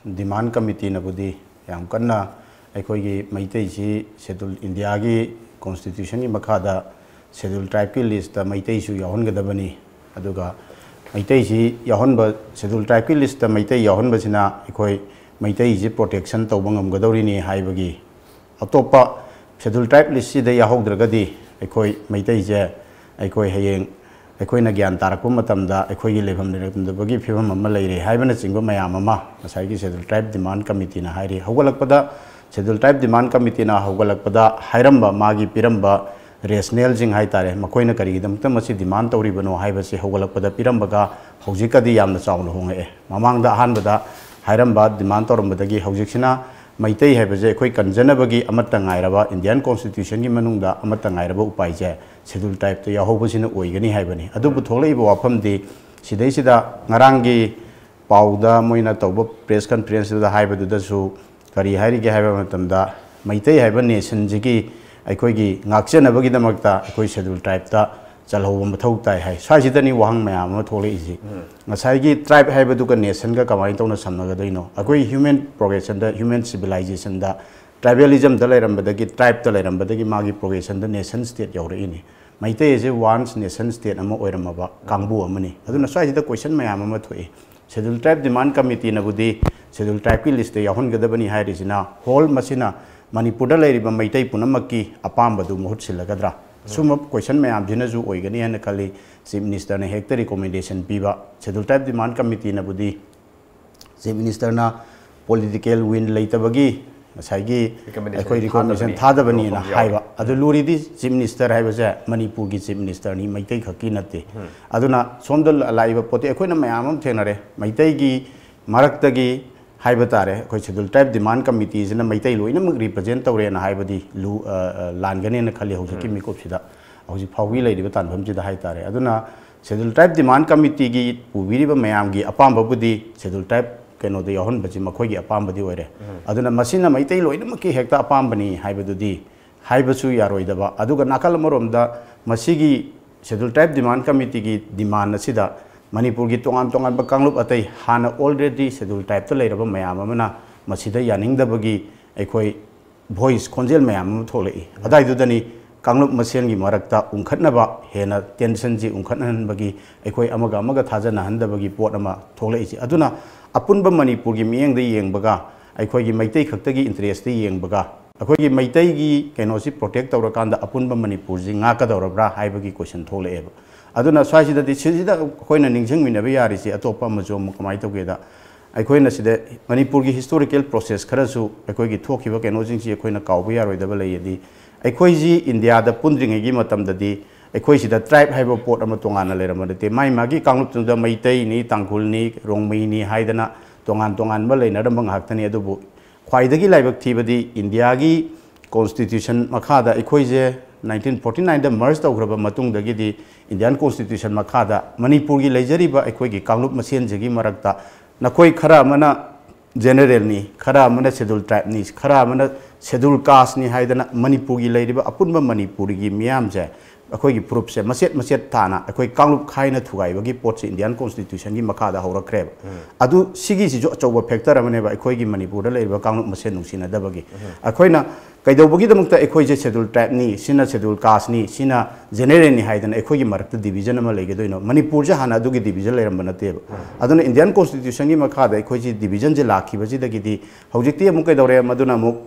Demand Committeeꯅꯕꯨꯗꯤ ꯌꯥꯝ ꯀꯟꯅ ꯑꯩꯈꯣꯏꯒꯤ ꯃꯩꯇꯩꯁꯤ Scheduled, Indiaꯒꯤ Constitutionꯒꯤ ꯃꯈꯥꯗ Scheduled Tribeꯀꯤ listꯇ ꯃꯩꯇꯩꯁꯨ ꯌꯥꯎꯍꯟꯒꯗꯕꯅꯤ, ꯑꯗꯨꯒ ꯃꯩꯇꯩꯁꯤ ꯌꯥꯎꯍꯟꯕ, Scheduled Tribeꯀꯤ listꯇ ꯃꯩꯇꯩ ꯌꯥꯎꯍꯟꯕꯁꯤꯅ ꯑꯩꯈꯣꯏ ꯃꯩꯇꯩꯁꯤ protection ꯇꯧꯕ ꯉꯝꯒꯗꯧꯔꯤꯅꯤ ꯍꯥꯏꯕꯒꯤ, ꯑꯇꯣꯞꯄ Scheduled Tribe listꯁꯤꯗ ꯌꯥꯎꯍꯧꯗ꯭ꯔꯒꯗꯤ ꯑꯩꯈꯣꯏ ꯃꯩꯇꯩꯁꯦ, ꯑꯩꯈꯣꯏ ꯍꯌꯦꯡ ꯑꯩꯈꯣꯏꯅ ꯒ꯭ꯌꯥꯟ ꯇꯥꯔꯛꯄ ꯃꯇꯝꯗ ꯑꯩꯈꯣꯏꯒꯤ ꯂꯩꯐꯝ ꯂꯩꯔꯝꯗꯕꯒꯤ ꯐꯤꯕꯝ ꯑꯃ ꯂꯩꯔꯦ ꯍꯥꯏꯕꯅꯆꯤꯡꯕ ꯃꯌꯥꯝ ꯑꯃ ꯉꯁꯥꯏꯒꯤ Scheduled Tribe Demand Committeeꯅ ꯍꯥꯏꯔꯤ꯫ ꯍꯧꯒꯠꯂꯛꯄꯗ, Scheduled Tribe Demand Committeeꯅ ꯍꯧꯒꯠꯂꯛꯄꯗ ꯍꯥꯏꯔꯝꯕ, ꯃꯥꯒꯤ ꯄꯤꯔꯝꯕ rationaleꯁꯤꯡ ꯍꯥꯏꯇꯥꯔꯦ, ꯃꯈꯣꯏꯅ ꯀꯔꯤꯒꯤꯗꯃꯛꯇ ꯃꯁꯤ demand ꯇꯧꯔꯤꯕꯅꯣ ꯍꯥꯏꯕꯁꯤ ꯍꯧꯒꯠꯂꯛꯄꯗ ꯄꯤꯔꯝꯕꯒ ꯍꯧꯖꯤꯛꯀꯗꯤ ꯌꯥꯝꯅ ꯆꯥꯎꯅ ꯍꯣꯡꯉꯛꯑꯦ꯫ ꯃꯃꯥꯡꯗ ꯑꯍꯥꯟꯕꯗ ꯍꯥꯏꯔꯝꯕ, demand ꯇꯧꯔꯝꯕꯗꯒꯤ ꯍꯧꯖꯤꯛꯁꯤꯅ ꯃꯩꯇꯩ ꯍꯥꯏꯕꯁꯦ ꯑꯩꯈꯣꯏ ꯀꯟꯖꯅꯕꯒꯤ ꯑꯃꯠꯇ ꯉꯥꯏꯔꯕ, Indian Constitutionꯒꯤ ꯃꯅꯨꯡꯗ ꯑꯃꯠꯇ ꯉꯥꯏꯔꯕ ꯎꯄꯥꯏꯁꯦ Scheduled Tribeꯇ ꯌꯥꯎꯍꯧꯕꯁꯤꯅ ꯑꯣꯏꯒꯅꯤ ꯍꯥꯏꯕꯅꯤ꯫ ꯑꯗꯨꯕꯨ ꯊꯣꯛꯂꯛꯏꯕ ꯋꯥꯐꯝꯗꯤ ꯁꯤꯗꯩꯁꯤꯗ ꯉꯔꯥꯡꯒꯤ ꯄꯥꯎꯗ ꯃꯣꯏꯅ ꯇꯧꯕ press conferenceꯗꯨꯗ ꯍꯥꯏꯕꯗꯨꯗꯁꯨ ꯀꯔꯤ ꯍꯥꯏꯔꯤꯒꯦ ꯍꯥꯏꯕ ꯃꯇꯝꯗ, ꯃꯩꯇꯩ ꯍꯥꯏꯕ nationꯁꯤꯒꯤ ꯑꯩꯈꯣꯏꯒꯤ ꯉꯥꯛꯆꯅꯕꯒꯤꯗꯃꯛꯇ ꯑꯩꯈꯣꯏ Scheduled Tribeꯇ ꯆꯜꯍꯧꯕ ꯃꯊꯧ ꯇꯥꯏ ꯍꯥꯏ꯫ ꯁ꯭ꯋꯥꯏꯁꯤꯗꯅꯤ ꯋꯥꯍꯪ ꯃꯌꯥꯝ ꯑꯃ ꯊꯣꯛꯂꯛꯏꯁꯤ꯫ ꯉꯁꯥꯏꯒꯤ tribe ꯍꯥꯏꯕꯗꯨꯒ nationꯒ ꯀꯃꯥꯏꯅ ꯇꯧꯅ ꯁꯝꯅꯒꯗꯣꯏꯅꯣ? ꯑꯩꯈꯣꯏ human progressionꯗ, human civilizationꯗ tribalismꯗ ꯂꯩꯔꯝꯕꯗꯒꯤ, tribeꯇ ꯂꯩꯔꯝꯕꯗꯒꯤ ꯃꯥꯒꯤ progressionꯗ nation state ꯌꯧꯔꯛꯏꯅꯤ꯫ ꯃꯩꯇꯩ ꯑꯁꯦ once nation state ꯑꯃ ꯑꯣꯏꯔꯝꯃꯕ ꯀꯥꯡꯕꯨ ꯑꯃꯅꯤ꯫ ꯑꯗꯨꯅ ꯁ꯭ꯋꯥꯏꯁꯤꯗ question ꯃꯌꯥꯝ ꯑꯃ ꯊꯣꯛꯏ꯫ Scheduled Tribe Demand Committeeꯅꯕꯨꯗꯤ Scheduled Tribeꯀꯤ listꯇ ꯌꯥꯎꯍꯟꯒꯗꯕꯅꯤ ꯍꯥꯏꯔꯤꯁꯤꯅ whole ꯃꯁꯤꯅ ꯃꯅꯤꯄꯨꯔꯗ ꯂꯩꯔꯤꯕ ꯃꯩꯇꯩ ꯄꯨꯝꯅꯃꯛꯀꯤ ꯑꯄꯥꯝꯕꯗꯨ ꯃꯍꯨꯠ ꯁꯤꯜꯂꯒꯗ꯭ꯔꯥ? ꯁꯨꯝꯕ question ꯃꯌꯥꯝꯁꯤꯅꯁꯨ ꯑꯣꯏꯒꯅꯤ ꯍꯥꯏꯅ ꯈꯜꯂꯤ꯫ Chief Ministerꯅ ꯍꯦꯛꯇ recommendation ꯄꯤꯕ, Scheduled Tribe Demand Committeeꯅꯕꯨꯗꯤ Chief Ministerꯅ political will ꯂꯩꯇꯕꯒꯤ ꯉꯁꯥꯏꯒꯤ Recommendation ꯑꯩꯈꯣꯏ recommendation ꯊꯥꯗꯕꯅꯤ ꯊꯥꯗꯕꯅꯤꯅ ꯍꯥꯏꯕ꯫ ꯑꯗꯨ ꯂꯨꯔꯤꯗꯤ Chief Minister ꯍꯥꯏꯕꯁꯦ ꯃꯅꯤꯄꯨꯔꯒꯤ Chief Ministerꯅꯤ, ꯃꯩꯇꯩ ꯈꯛꯀꯤ ꯅꯠꯇꯦ꯫ ꯑꯗꯨꯅ ꯁꯣꯝꯗ ꯂꯥꯛꯏꯕ ꯄꯣꯠꯇꯤ ꯑꯩꯈꯣꯏꯅ ꯃꯌꯥꯝ ꯑꯃ ꯊꯦꯡꯅꯔꯦ꯫ ꯃꯩꯇꯩꯒꯤ ꯃꯔꯛꯇꯒꯤ ꯍꯥꯏꯕ ꯇꯥꯔꯦ, ꯑꯩꯈꯣꯏ Scheduled Tribe Demand Committeeꯁꯤꯅ ꯃꯩꯇꯩ ꯂꯣꯏꯅꯃꯛ represent ꯇꯧꯔꯦꯅ ꯍꯥꯏꯕꯗꯤ ꯂꯨ-, ꯑ, ꯑ, ꯂꯥꯟꯒꯅꯦꯅ ꯈꯜꯂꯤ ꯍꯧꯖꯤꯛꯀꯤ ꯃꯤꯀꯨꯞꯁꯤꯗ꯫ ꯍꯧꯖꯤꯛ ꯐꯥꯎꯒꯤ ꯂꯩꯔꯤꯕ ꯇꯥꯟꯐꯝꯁꯤꯗ ꯍꯥꯏꯇꯥꯔꯦ꯫ ꯑꯗꯨꯅ Scheduled Tribe Demand Committeeꯒꯤ ꯄꯨꯕꯤꯔꯤꯕ ꯃꯌꯥꯝꯒꯤ ꯑꯄꯥꯝꯕꯕꯨꯗꯤ Scheduled Tribe ꯀꯩꯅꯣꯗ ꯌꯥꯎꯍꯟꯕꯁꯤ ꯃꯈꯣꯏꯒꯤ ꯑꯄꯥꯝꯕꯗꯤ ꯑꯣꯏꯔꯦ꯫ ꯑꯗꯨꯅ ꯃꯁꯤꯅ ꯃꯩꯇꯩ ꯂꯣꯏꯅꯃꯛꯀꯤ ꯍꯦꯛꯇ ꯑꯄꯥꯝꯕꯅꯤ ꯍꯥꯏꯕꯗꯨꯗꯤ ꯍꯥꯏꯕꯁꯨ ꯌꯥꯔꯣꯏꯗꯕ꯫ ꯑꯗꯨꯒ ꯅꯥꯀꯜ ꯑꯃꯔꯣꯝꯗ ꯃꯁꯤꯒꯤ Scheduled Tribe Demand Committeeꯒꯤ demand ꯑꯁꯤꯗ ꯃꯅꯤꯄꯨꯔꯒꯤ ꯇꯣꯉꯥꯟ ꯇꯣꯉꯥꯟꯕ ꯀꯥꯡꯂꯨꯞ ꯑꯇꯩ ꯍꯥꯟꯅ already Scheduled Tribeꯇ ꯂꯩꯔꯕ ꯃꯌꯥꯝ ꯑꯃꯅ ꯃꯁꯤꯗ ꯌꯥꯅꯤꯡꯗꯕꯒꯤ ꯑꯩꯈꯣꯏ voice, ꯈꯣꯟꯖꯦꯜ ꯃꯌꯥꯝ ꯑꯃ ꯊꯣꯛꯂꯛꯏ꯫ ꯑꯗꯥꯏꯗꯨꯗꯅꯤ ꯀꯥꯡꯂꯨꯞ ꯃꯁꯦꯟꯒꯤ ꯃꯔꯛꯇ ꯎꯪꯈꯠꯅꯕ, ꯍꯦꯟꯅ tensionꯁꯤ ꯎꯪꯈꯠꯍꯟꯕꯒꯤ, ꯑꯩꯈꯣꯏ ꯑꯃꯒ ꯑꯃꯒ ꯊꯥꯖꯅꯍꯟꯗꯕꯒꯤ ꯄꯣꯠ ꯑꯃ ꯊꯣꯛꯂꯛꯏꯁꯤ꯫ ꯑꯗꯨꯅ ꯑꯄꯨꯟꯕ ꯃꯅꯤꯄꯨꯔꯒꯤ ꯃꯤꯠꯌꯦꯡꯗ ꯌꯦꯡꯕꯒ, ꯑꯩꯈꯣꯏꯒꯤ ꯃꯩꯇꯩ ꯈꯛꯇꯒꯤ interestꯇ ꯌꯦꯡꯕꯒ, ꯑꯩꯈꯣꯏꯒꯤ ꯃꯩꯇꯩꯒꯤ ꯀꯩꯅꯣꯁꯤ protect ꯇꯧꯔꯀꯥꯟꯗ ꯑꯄꯨꯟꯕ ꯃꯅꯤꯄꯨꯔꯁꯤ ꯉꯥꯛꯀꯗꯧꯔꯕ꯭ꯔꯥ ꯍꯥꯏꯕꯒꯤ question ꯊꯣꯛꯂꯛꯑꯦꯕ꯫ ꯑꯗꯨꯅ ꯁ꯭ꯋꯥꯏꯁꯤꯗꯗꯤ, ꯁꯤꯁꯤꯗ ꯑꯩꯈꯣꯏꯅ ꯅꯤꯡꯁꯤꯡꯃꯤꯟꯅꯕ ꯌꯥꯔꯤꯁꯤ ꯑꯇꯣꯞꯄ ꯑꯃꯁꯨ ꯑꯃꯨꯛ ꯀꯃꯥꯏꯅ ꯇꯧꯒꯦꯗ, ꯑꯩꯈꯣꯏꯅ ꯁꯤꯗ ꯃꯅꯤꯄꯨꯔꯒꯤ historical process ꯈꯔꯁꯨ, ꯑꯩꯈꯣꯏꯒꯤ ꯊꯣꯛꯈꯤꯕ ꯀꯩꯅꯣꯁꯤꯡꯁꯤ ꯑꯩꯈꯣꯏꯅ ꯀꯥꯎꯕ ꯌꯥꯔꯣꯏꯗꯕ ꯂꯩ꯫ ꯑꯗꯤ ꯑꯩꯈꯣꯏꯁꯤ ꯏꯟꯗꯤꯌꯥꯗ ꯄꯨꯟꯗ꯭ꯔꯤꯉꯩꯒꯤ ꯃꯇꯝꯗꯗꯤ ꯑꯩꯈꯣꯏ ꯁꯤꯗ tribe ꯍꯥꯏꯕ ꯄꯣꯠ ꯑꯃ ꯇꯣꯉꯥꯟꯅ ꯂꯩꯔꯝꯕ ꯅꯠꯇꯦ꯫ ꯃꯥꯏ ꯃꯥꯒꯤ ꯀꯥꯡꯂꯨꯞꯇꯨꯗ ꯃꯩꯇꯩꯅꯤ, ꯇꯥꯡꯈꯨꯜꯅꯤ, ꯔꯣꯡꯃꯩꯅꯤ ꯍꯥꯏꯗꯅ ꯇꯣꯉꯥꯟ ꯇꯣꯉꯥꯟꯕ ꯂꯩꯅꯔꯝꯕ ꯉꯥꯛꯇꯅꯤ꯫ ꯑꯗꯨꯕꯨ ꯈ꯭ꯋꯥꯏꯗꯒꯤ ꯂꯥꯏꯕꯛ ꯊꯤꯕꯗꯤ ꯏꯟꯗꯤꯌꯥꯒꯤ constitution ꯃꯈꯥꯗ ꯑꯩꯈꯣꯏꯁꯦ nineteen forty nineꯗ merge ꯇꯧꯈ꯭ꯔꯕ ꯃꯇꯨꯡꯗꯒꯤꯗꯤ Indian constitution ꯃꯈꯥꯗ ꯃꯅꯤꯄꯨꯔꯒꯤ ꯂꯩꯖꯔꯤꯕ ꯑꯩꯈꯣꯏꯒꯤ ꯀꯥꯡꯂꯨꯞ ꯃꯁꯦꯟꯁꯤꯒꯤ ꯃꯔꯛꯇ ꯅꯈꯣꯏ ꯈꯔ ꯑꯃꯅ generalꯅꯤ, ꯈꯔ ꯑꯃꯅ Scheduled Tribeꯅꯤ, ꯈꯔ ꯑꯃꯅ Scheduled Casteꯅꯤ ꯍꯥꯏꯗꯅ ꯃꯅꯤꯄꯨꯔꯒꯤ ꯂꯩꯔꯤꯕ ꯑꯄꯨꯟꯕ ꯃꯅꯤꯄꯨꯔꯒꯤ ꯃꯤꯌꯥꯝꯁꯦ ꯑꯩꯈꯣꯏꯒꯤ ꯐꯨꯔꯨꯞꯁꯦ ꯃꯆꯦꯠ ꯃꯆꯦꯠ ꯊꯥꯅ ꯑꯩꯈꯣꯏ ꯀꯥꯡꯂꯨꯞ ꯈꯥꯏꯅ ꯊꯨꯒꯥꯏꯕꯒꯤ ꯄꯣꯠꯁꯦ Indian Constitutionꯒꯤ ꯃꯈꯥꯗ ꯍꯧꯔꯛꯈ꯭ꯔꯦꯕ꯫ ꯑꯗꯨ ꯁꯤꯒꯤꯁꯤꯁꯨ ꯑꯆꯧꯕ factor ꯑꯃꯅꯦꯕ ꯑꯩꯈꯣꯏꯒꯤ ꯃꯅꯤꯄꯨꯔꯗ ꯂꯩꯔꯤꯕ ꯀꯥꯡꯂꯨꯞ ꯃꯁꯦꯟ ꯅꯨꯡꯁꯤꯅꯗꯕꯒꯤ꯫ ꯑꯩꯈꯣꯏꯅ ꯀꯩꯗꯧꯕꯒꯤꯗꯃꯛꯇ ꯑꯩꯈꯣꯏꯁꯦ Scheduled Tribeꯅꯤ, ꯁꯤꯅ Scheduled Casteꯅꯤ, ꯁꯤꯅ Generalꯅꯤ ꯍꯥꯏꯗꯅ ꯑꯩꯈꯣꯏꯒꯤ ꯃꯔꯛꯇ division ꯑꯃ ꯂꯩꯒꯗꯣꯏꯅꯣ? ꯃꯅꯤꯄꯨꯔꯁꯦ ꯍꯥꯟꯅ ꯑꯗꯨꯒꯤ division ꯂꯩꯔꯝꯕ ꯅꯠꯇꯦꯕ꯫ ꯑꯗꯨꯅ Indian Constitutionꯒꯤ ꯃꯈꯥꯗ ꯑꯩꯈꯣꯏꯁꯤ divisionꯁꯦ ꯂꯥꯛꯈꯤꯕꯁꯤꯗꯒꯤꯗꯤ ꯍꯧꯖꯤꯛꯇꯤ ꯑꯃꯨꯛ ꯀꯩꯗꯧꯔꯦ? ꯃꯗꯨꯅ ꯑꯃꯨꯛ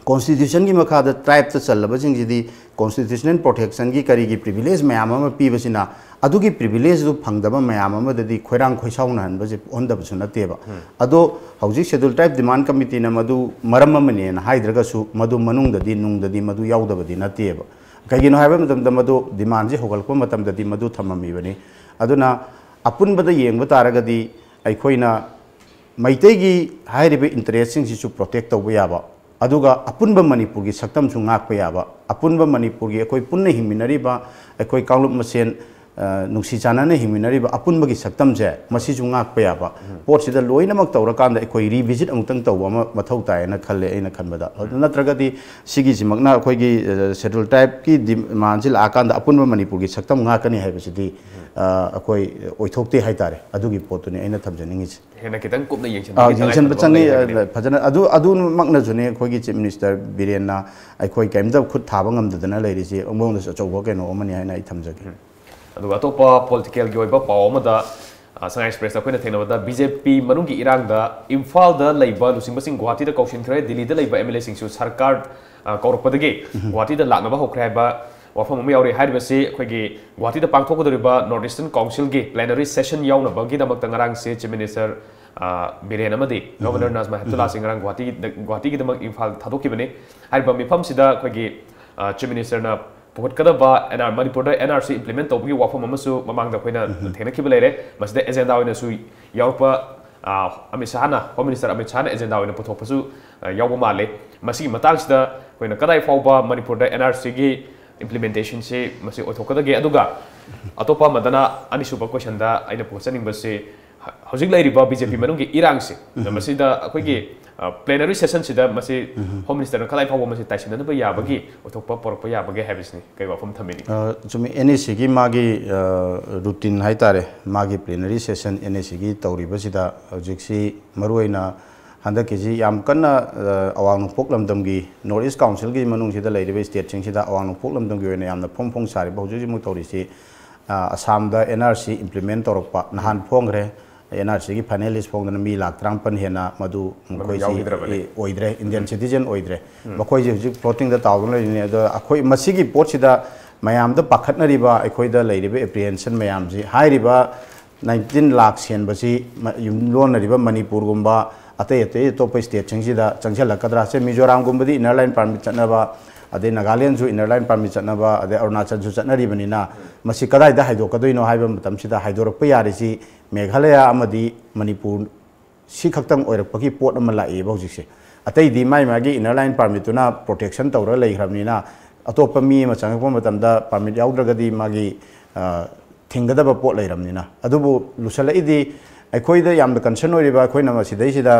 Constitutionꯒꯤ ꯃꯈꯥꯗ tribeꯇ ꯆꯜꯂꯕꯁꯤꯡꯁꯤꯗꯤ Constitutional Protectionꯒꯤ ꯀꯔꯤꯒꯤ privilege ꯃꯌꯥꯝ ꯑꯃ ꯄꯤꯕꯁꯤꯅ ꯑꯗꯨꯒꯤ privilegeꯗꯨ ꯐꯪꯗꯕ ꯃꯌꯥꯝ ꯑꯃꯗꯗꯤ ꯈꯣꯏꯔꯥꯡ ꯈꯣꯏꯁꯥꯎꯅꯍꯟꯕꯁꯦ ꯄꯣꯛꯍꯟꯗꯕꯁꯨ ꯅꯠꯇꯦꯕ꯫ ꯑꯗꯣ ꯍꯧꯖꯤꯛ Scheduled Tribe Demand Committeeꯅ ꯃꯗꯨ ꯃꯔꯝ ꯑꯃꯅꯦꯅ ꯍꯥꯏꯗ꯭ꯔꯒꯁꯨ ꯃꯗꯨ ꯃꯅꯨꯡꯗꯗꯤ ꯅꯨꯡꯗꯗꯤ ꯃꯗꯨ ꯌꯥꯎꯗꯕꯗꯤ ꯅꯠꯇꯦꯕ꯫ ꯀꯩꯒꯤꯅꯣ ꯍꯥꯏꯕ ꯃꯇꯝꯗ ꯃꯗꯨ demandꯁꯤ ꯍꯧꯒꯠꯂꯛꯄ ꯃꯇꯝꯗꯗꯤ ꯃꯗꯨ ꯊꯝꯃꯝꯃꯤꯕꯅꯤ꯫ ꯑꯗꯨꯅ ꯑꯄꯨꯟꯕꯗ ꯌꯦꯡꯕ ꯇꯥꯔꯒꯗꯤ ꯑꯩꯈꯣꯏꯅ ꯃꯩꯇꯩꯒꯤ ꯍꯥꯏꯔꯤꯕ interestꯁꯤꯡꯁꯤꯁꯨ protect ꯇꯧꯕ ꯌꯥꯕ, ꯑꯗꯨꯒ ꯑꯄꯨꯟꯕ ꯃꯅꯤꯄꯨꯔꯒꯤ ꯁꯛꯇꯝꯁꯨ ꯉꯥꯛꯄ ꯌꯥꯕ, ꯑꯄꯨꯟꯕ ꯃꯅꯤꯄꯨꯔꯒꯤ ꯑꯩꯈꯣꯏ ꯄꯨꯟꯅ ꯍꯤꯡꯃꯤꯟꯅꯔꯤꯕ, ꯑꯩꯈꯣꯏ ꯀꯥꯡꯂꯨꯞ ꯃꯁꯦꯟ, ꯑ, ꯅꯨꯡꯁꯤ ꯆꯥꯟꯅꯅ ꯍꯤꯡꯃꯤꯟꯅꯔꯤꯕ ꯑꯄꯨꯟꯕꯒꯤ ꯁꯛꯇꯝꯁꯦ ꯃꯁꯤꯁꯨ ꯉꯥꯛꯄ ꯌꯥꯕ ꯄꯣꯠꯁꯤꯗ ꯂꯣꯏꯅꯃꯛ ꯇꯧꯔꯀꯥꯟꯗ ꯑꯩꯈꯣꯏ revisit ꯑꯃꯨꯛꯇꯪ ꯇꯧꯕ ꯑꯃ ꯃꯊꯧ ꯇꯥꯏꯌꯦꯅ ꯈꯜꯂꯦ ꯑꯩꯅ ꯈꯟꯕꯗ꯫ ꯑꯗꯨ ꯅꯠꯇ꯭ꯔꯒꯗꯤ ꯁꯤꯒꯤꯁꯤꯃꯛꯅ ꯑꯩꯈꯣꯏꯒꯤ, ꯑ, Scheduled Tribeꯀꯤ demandꯁꯤ ꯂꯥꯛꯑꯀꯥꯟꯗ ꯑꯄꯨꯟꯕ ꯃꯅꯤꯄꯨꯔꯒꯤ ꯁꯛꯇꯝ ꯉꯥꯛꯀꯅꯤ ꯍꯥꯏꯕꯁꯤꯗꯤ, ꯑ, ꯑꯩꯈꯣꯏ ꯑꯣꯏꯊꯣꯛꯇꯦ ꯍꯥꯏꯇꯥꯔꯦ ꯑꯗꯨꯒꯤ ꯄꯣꯠꯇꯨꯅꯤ ꯑꯩꯅ ꯊꯝꯖꯅꯤꯡꯉꯤꯁꯦ꯫ ꯍꯦꯟꯅ ꯈꯤꯇꯪ ꯀꯨꯞꯅ ꯑꯥ, ꯌꯦꯡꯁꯤꯟꯕꯒꯤ ꯆꯥꯅ ꯌꯦꯡꯁꯤꯟꯕ ꯈꯟꯕ ꯆꯪꯉꯤ꯫ ꯑꯃ ꯂꯩ ꯍꯥꯏꯕꯅꯦꯕ꯫ ꯐꯖꯅ ꯑꯗꯨ ꯑꯗꯨꯃꯛꯅꯁꯨꯅꯦ ꯑꯩꯈꯣꯏꯒꯤ Chief Minister ꯕꯤꯔꯦꯟꯅ ꯑꯩꯈꯣꯏ ꯀꯔꯤꯝꯇ ꯈꯨꯠ ꯊꯥꯕ ꯉꯝꯗꯗꯅ ꯂꯩꯔꯤꯁꯤ꯫ ꯑꯃꯔꯣꯝꯗꯁꯨ ꯑꯆꯧꯕ ꯀꯩꯅꯣ ꯑꯃꯅꯤ ꯍꯥꯏꯅ ꯑꯩ ꯊꯝꯖꯒꯦ꯫ ꯑꯗꯨꯒ ꯑꯇꯣꯞꯄ politicalꯒꯤ ꯑꯣꯏꯕ ꯄꯥꯎ ꯑꯃꯗ, ꯑ, Sangha Expressꯇ ꯑꯩꯈꯣꯏꯅ ꯊꯦꯡꯅꯕꯗ BJP ꯃꯅꯨꯡꯒꯤ ꯏꯔꯥꯡꯗ ꯏꯝꯐꯥꯜꯗ ꯂꯩꯕ ꯂꯨꯆꯤꯡꯕꯁꯤꯡ ꯒꯨꯋꯥꯍꯥꯇꯤꯗ ꯀꯧꯁꯤꯟꯈ꯭ꯔꯦ, ꯗꯤꯜꯂꯤꯗ ꯂꯩꯕ MLAꯁꯤꯡꯁꯨ ꯁꯔꯀꯥꯔ, ꯑ, ꯀꯧꯔꯛꯄꯗꯒꯤ ꯒꯨꯋꯥꯍꯥꯇꯤꯗ ꯂꯥꯛꯅꯕ ꯍꯧꯈ꯭ꯔꯦ ꯍꯥꯏꯕ ꯋꯥꯐꯝ ꯑꯃ ꯌꯥꯎꯔꯤ꯫ ꯍꯥꯏꯔꯤꯕꯁꯤ ꯑꯩꯈꯣꯏꯒꯤ ꯒꯨꯋꯥꯍꯥꯇꯤꯗ ꯄꯥꯡꯊꯣꯛꯀꯗꯧꯔꯤꯕ North Eastern Councilꯒꯤ plenary session ꯌꯥꯎꯅꯕꯒꯤꯗꯃꯛꯇ ꯉꯔꯥꯡꯁꯦ Chief Minister, ꯑ, ꯕꯤꯔꯦꯟ ꯑꯃꯗꯤ Governor ꯅꯖꯃꯥ ꯍꯦꯞꯇꯨꯂꯥꯁꯤ ꯉꯔꯥꯡ ꯒꯨꯋꯥꯍꯥꯇꯤꯗ, ꯒꯨꯋꯥꯍꯥꯇꯤꯒꯤꯗꯃꯛ ꯏꯝꯐꯥꯜ ꯊꯥꯗꯣꯛꯈꯤꯕꯅꯤ꯫ ꯍꯥꯏꯔꯤꯕ ꯃꯤꯐꯝꯁꯤꯗ ꯑꯩꯈꯣꯏꯒꯤ, ꯑ, Chief Ministerꯅ ꯄꯨꯈꯠꯀꯗꯕ NR, ꯃꯅꯤꯄꯨꯔꯗ NRC implement ꯇꯧꯕꯒꯤ ꯋꯥꯐꯝ ꯑꯃꯁꯨ ꯃꯃꯥꯡꯗ ꯑꯩꯈꯣꯏꯅ ꯊꯦꯡꯅꯈꯤꯕ ꯂꯩꯔꯦ꯫ ꯃꯁꯤꯗ agenda ꯑꯣꯏꯅꯁꯨ ꯌꯥꯎꯔꯛꯄ, ꯑ, Amit ꯁꯍꯥꯅ, Home Minister Amit ꯁꯍꯥꯅ agenda ꯑꯣꯏꯅ ꯄꯨꯊꯣꯛꯄꯁꯨ, ꯑ, ꯌꯥꯎꯕ ꯃꯥꯜꯂꯦ꯫ ꯃꯁꯤꯒꯤ ꯃꯇꯥꯡꯁꯤꯗ ꯑꯩꯈꯣꯏꯅ ꯀꯗꯥꯏ ꯐꯥꯎꯕ ꯃꯅꯤꯄꯨꯔꯗ NRCꯒꯤ implementationꯁꯤ ꯃꯁꯤ ꯑꯣꯏꯊꯣꯛꯀꯗꯒꯦ? ꯑꯗꯨꯒ ꯑꯇꯣꯞꯄ ꯑꯃꯗꯅ, ꯑꯅꯤꯁꯨꯕ questionꯗ ꯑꯩꯅ ꯄꯨꯈꯠꯆꯅꯤꯡꯕꯁꯤ, ꯍꯧꯖꯤꯛ ꯂꯩꯔꯤꯕ ꯕꯤ ꯖꯦ ꯄꯤ ꯃꯅꯨꯡꯒꯤ ꯏꯔꯥꯡꯁꯦ, ꯃꯁꯤꯗ ꯑꯩꯈꯣꯏꯒꯤ ꯄ꯭ꯂꯦꯅꯔꯤ ꯁꯦꯁꯟꯁꯤꯗ ꯃꯁꯤ ꯍꯣꯝ ꯃꯤꯅꯤꯁꯇꯔꯅ ꯀꯗꯥꯏ ꯐꯥꯎꯕ ꯃꯁꯤ ꯇꯥꯏꯁꯤꯟꯅꯅꯕ ꯌꯥꯕꯒꯤ ꯑꯣꯏꯊꯣꯛꯄ ꯄꯣꯔꯛꯄ ꯌꯥꯕꯒꯦ ꯍꯥꯏꯕꯁꯤꯅꯤ꯫ ꯀꯩ ꯋꯥꯐꯝ ꯊꯝꯕꯤꯅꯤꯡꯉꯤ? ꯑ, ꯆꯨꯝꯃꯤ, ꯑꯦꯟ ꯑꯦ ꯁꯤꯒꯤ ꯃꯥꯒꯤ ꯔꯨꯇꯤꯟ ꯍꯥꯏꯇꯥꯔꯦ, ꯃꯥꯒꯤ ꯄ꯭ꯂꯦꯅꯔꯤ ꯁꯦꯁꯟ ꯑꯦꯟ ꯑꯦ ꯁꯤꯒꯤ ꯇꯧꯔꯤꯕꯁꯤꯗ ꯍꯧꯖꯤꯛꯁꯤ ꯃꯔꯨꯑꯣꯏꯅ ꯍꯟꯗꯛꯀꯤꯁꯤ ꯌꯥꯝ ꯀꯟꯅ ꯑ, ꯑꯋꯥꯡ ꯅꯣꯡꯄꯣꯛ ꯂꯝꯗꯝꯒꯤ ꯅꯣꯔꯠ ꯏꯁ ꯀꯥꯎꯟꯁꯤꯜꯒꯤ ꯃꯅꯨꯡꯁꯤꯗ ꯂꯩꯔꯤꯕ ꯁ꯭ꯇꯦꯠꯁꯤꯡꯁꯤꯗ ꯑꯋꯥꯡ ꯅꯣꯡꯄꯣꯛ ꯂꯝꯗꯝꯒꯤ ꯑꯣꯏꯅ ꯌꯥꯝꯅ ꯐꯣꯡ ꯐꯣꯡ ꯁꯥꯔꯤꯕ ꯍꯧꯖꯤꯛ ꯍꯧꯖꯤꯛꯃꯛ ꯇꯧꯔꯤꯁꯤ, ꯑ, ꯑꯁꯥꯝꯗ ꯑꯦꯟ ꯑꯥꯔ ꯁꯤ ꯏꯝꯄ꯭ꯂꯤꯃꯦꯟ ꯇꯧꯔꯛꯄ ꯅꯍꯥꯟ ꯐꯣꯡꯈ꯭ꯔꯦ꯫ ꯑꯦꯟ ꯑꯥꯔ ꯁꯤꯒꯤ ꯐꯥꯏꯅꯦꯂꯤꯁ ꯐꯣꯡꯗꯅ ꯃꯤ ꯂꯥꯈ ꯇꯔꯥꯃꯥꯄꯟ ꯍꯦꯟꯅ ꯃꯗꯨ ꯃꯈꯣꯏꯁꯤ ꯌꯥꯎꯈꯤꯗ꯭ꯔꯕꯅꯤ꯫ ꯑꯦ, ꯑꯣꯏꯗ꯭ꯔꯦ, ꯏꯟꯗꯤꯌꯟ ꯁꯤꯇꯤꯖꯦꯟ ꯑꯣꯏꯗ꯭ꯔꯦ꯫ ꯃꯈꯣꯏꯁꯤ ꯍꯧꯖꯤꯛ ꯐ꯭ꯂꯣꯇꯤꯡꯗ ꯇꯥꯎꯗꯨꯅ ꯂꯩꯔꯤꯅꯤ꯫ ꯑꯗꯣ ꯑꯩꯈꯣꯏ ꯃꯁꯤꯒꯤ ꯄꯣꯠꯁꯤꯗ ꯃꯌꯥꯝꯗ ꯄꯥꯈꯠꯅꯔꯤꯕ, ꯑꯩꯈꯣꯏꯗ ꯂꯩꯔꯤꯕ ꯑꯦꯄ꯭ꯔꯤꯍꯦꯟꯁꯟ ꯃꯌꯥꯝꯁꯤ, ꯍꯥꯏꯔꯤꯕ ꯅꯥꯏꯟꯇꯤꯟ ꯂꯥꯈ ꯍꯦꯟꯕꯁꯤ ꯃ-, ꯌꯨꯝꯂꯣꯟꯅꯔꯤꯕ ꯃꯅꯤꯄꯨꯔꯒꯨꯝꯕ ꯑꯇꯩ ꯑꯇꯩ ꯑꯇꯣꯞꯄ ꯁ꯭ꯇꯦꯠꯁꯤꯡꯁꯤꯗ ꯆꯪꯁꯤꯜꯂꯛꯀꯗ꯭ꯔꯥ? ꯁꯦ, ꯃꯤꯖꯣꯔꯥꯝꯒꯨꯝꯕꯗꯤ ꯏꯟꯅꯔ ꯂꯥꯏꯟ ꯄꯥꯔꯃꯤꯠ ꯆꯠꯅꯕ, ꯑꯗꯩ ꯅꯥꯒꯥꯂꯦꯟꯁꯨ ꯏꯟꯅꯔ ꯂꯥꯏꯟ ꯄꯥꯔꯃꯤꯠ ꯆꯠꯅꯕ, ꯑꯗꯩ ꯑꯔꯨꯅꯥꯆꯜꯁꯨ ꯆꯠꯅꯔꯤꯕꯅꯤꯅ, ꯃꯁꯤ ꯀꯗꯥꯏꯗ ꯍꯥꯏꯗꯣꯛꯀꯗꯣꯏꯅꯣ ꯍꯥꯏꯕ ꯃꯇꯝꯁꯤꯗ ꯍꯥꯏꯗꯣꯔꯛꯄ ꯌꯥꯔꯤꯁꯤ ꯃꯦꯘꯥꯂꯌꯥ ꯑꯃꯗꯤ ꯃꯅꯤꯄꯨꯔ ꯁꯤ ꯈꯛꯇꯪ ꯑꯣꯏꯔꯛꯄꯒꯤ ꯄꯣꯠ ꯑꯃ ꯂꯥꯛꯏꯕ ꯍꯧꯖꯤꯛꯁꯦ꯫ ꯑꯇꯩꯗꯤ ꯃꯥꯏ ꯃꯥꯒꯤ ꯏꯟꯅꯔ ꯂꯥꯏꯟ ꯄꯥꯔꯃꯤꯠꯇꯨꯅ ꯄ꯭ꯔꯣꯇꯦꯛꯁꯟ ꯇꯧꯔꯒ ꯂꯩꯈ꯭ꯔꯕꯅꯤꯅ, ꯑꯇꯣꯞꯄ ꯃꯤ ꯑꯃ ꯆꯪꯉꯛꯄ ꯃꯇꯝꯗ ꯄꯥꯔꯃꯤꯠ ꯌꯥꯎꯗ꯭ꯔꯒꯗꯤ ꯃꯥꯒꯤ, ꯑ, ꯊꯤꯡꯒꯗꯕ ꯄꯣꯠ ꯂꯩꯔꯕꯅꯤꯅ꯫ ꯑꯗꯨꯕꯨ ꯂꯨꯁꯜꯂꯛꯏꯗꯤ ꯑꯩꯈꯣꯏꯗ ꯌꯥꯝꯅ ꯀꯟꯁꯔꯟ ꯑꯣꯏꯔꯤꯕ, ꯑꯩꯈꯣꯏꯅ ꯃꯁꯤꯗꯩꯁꯤꯗ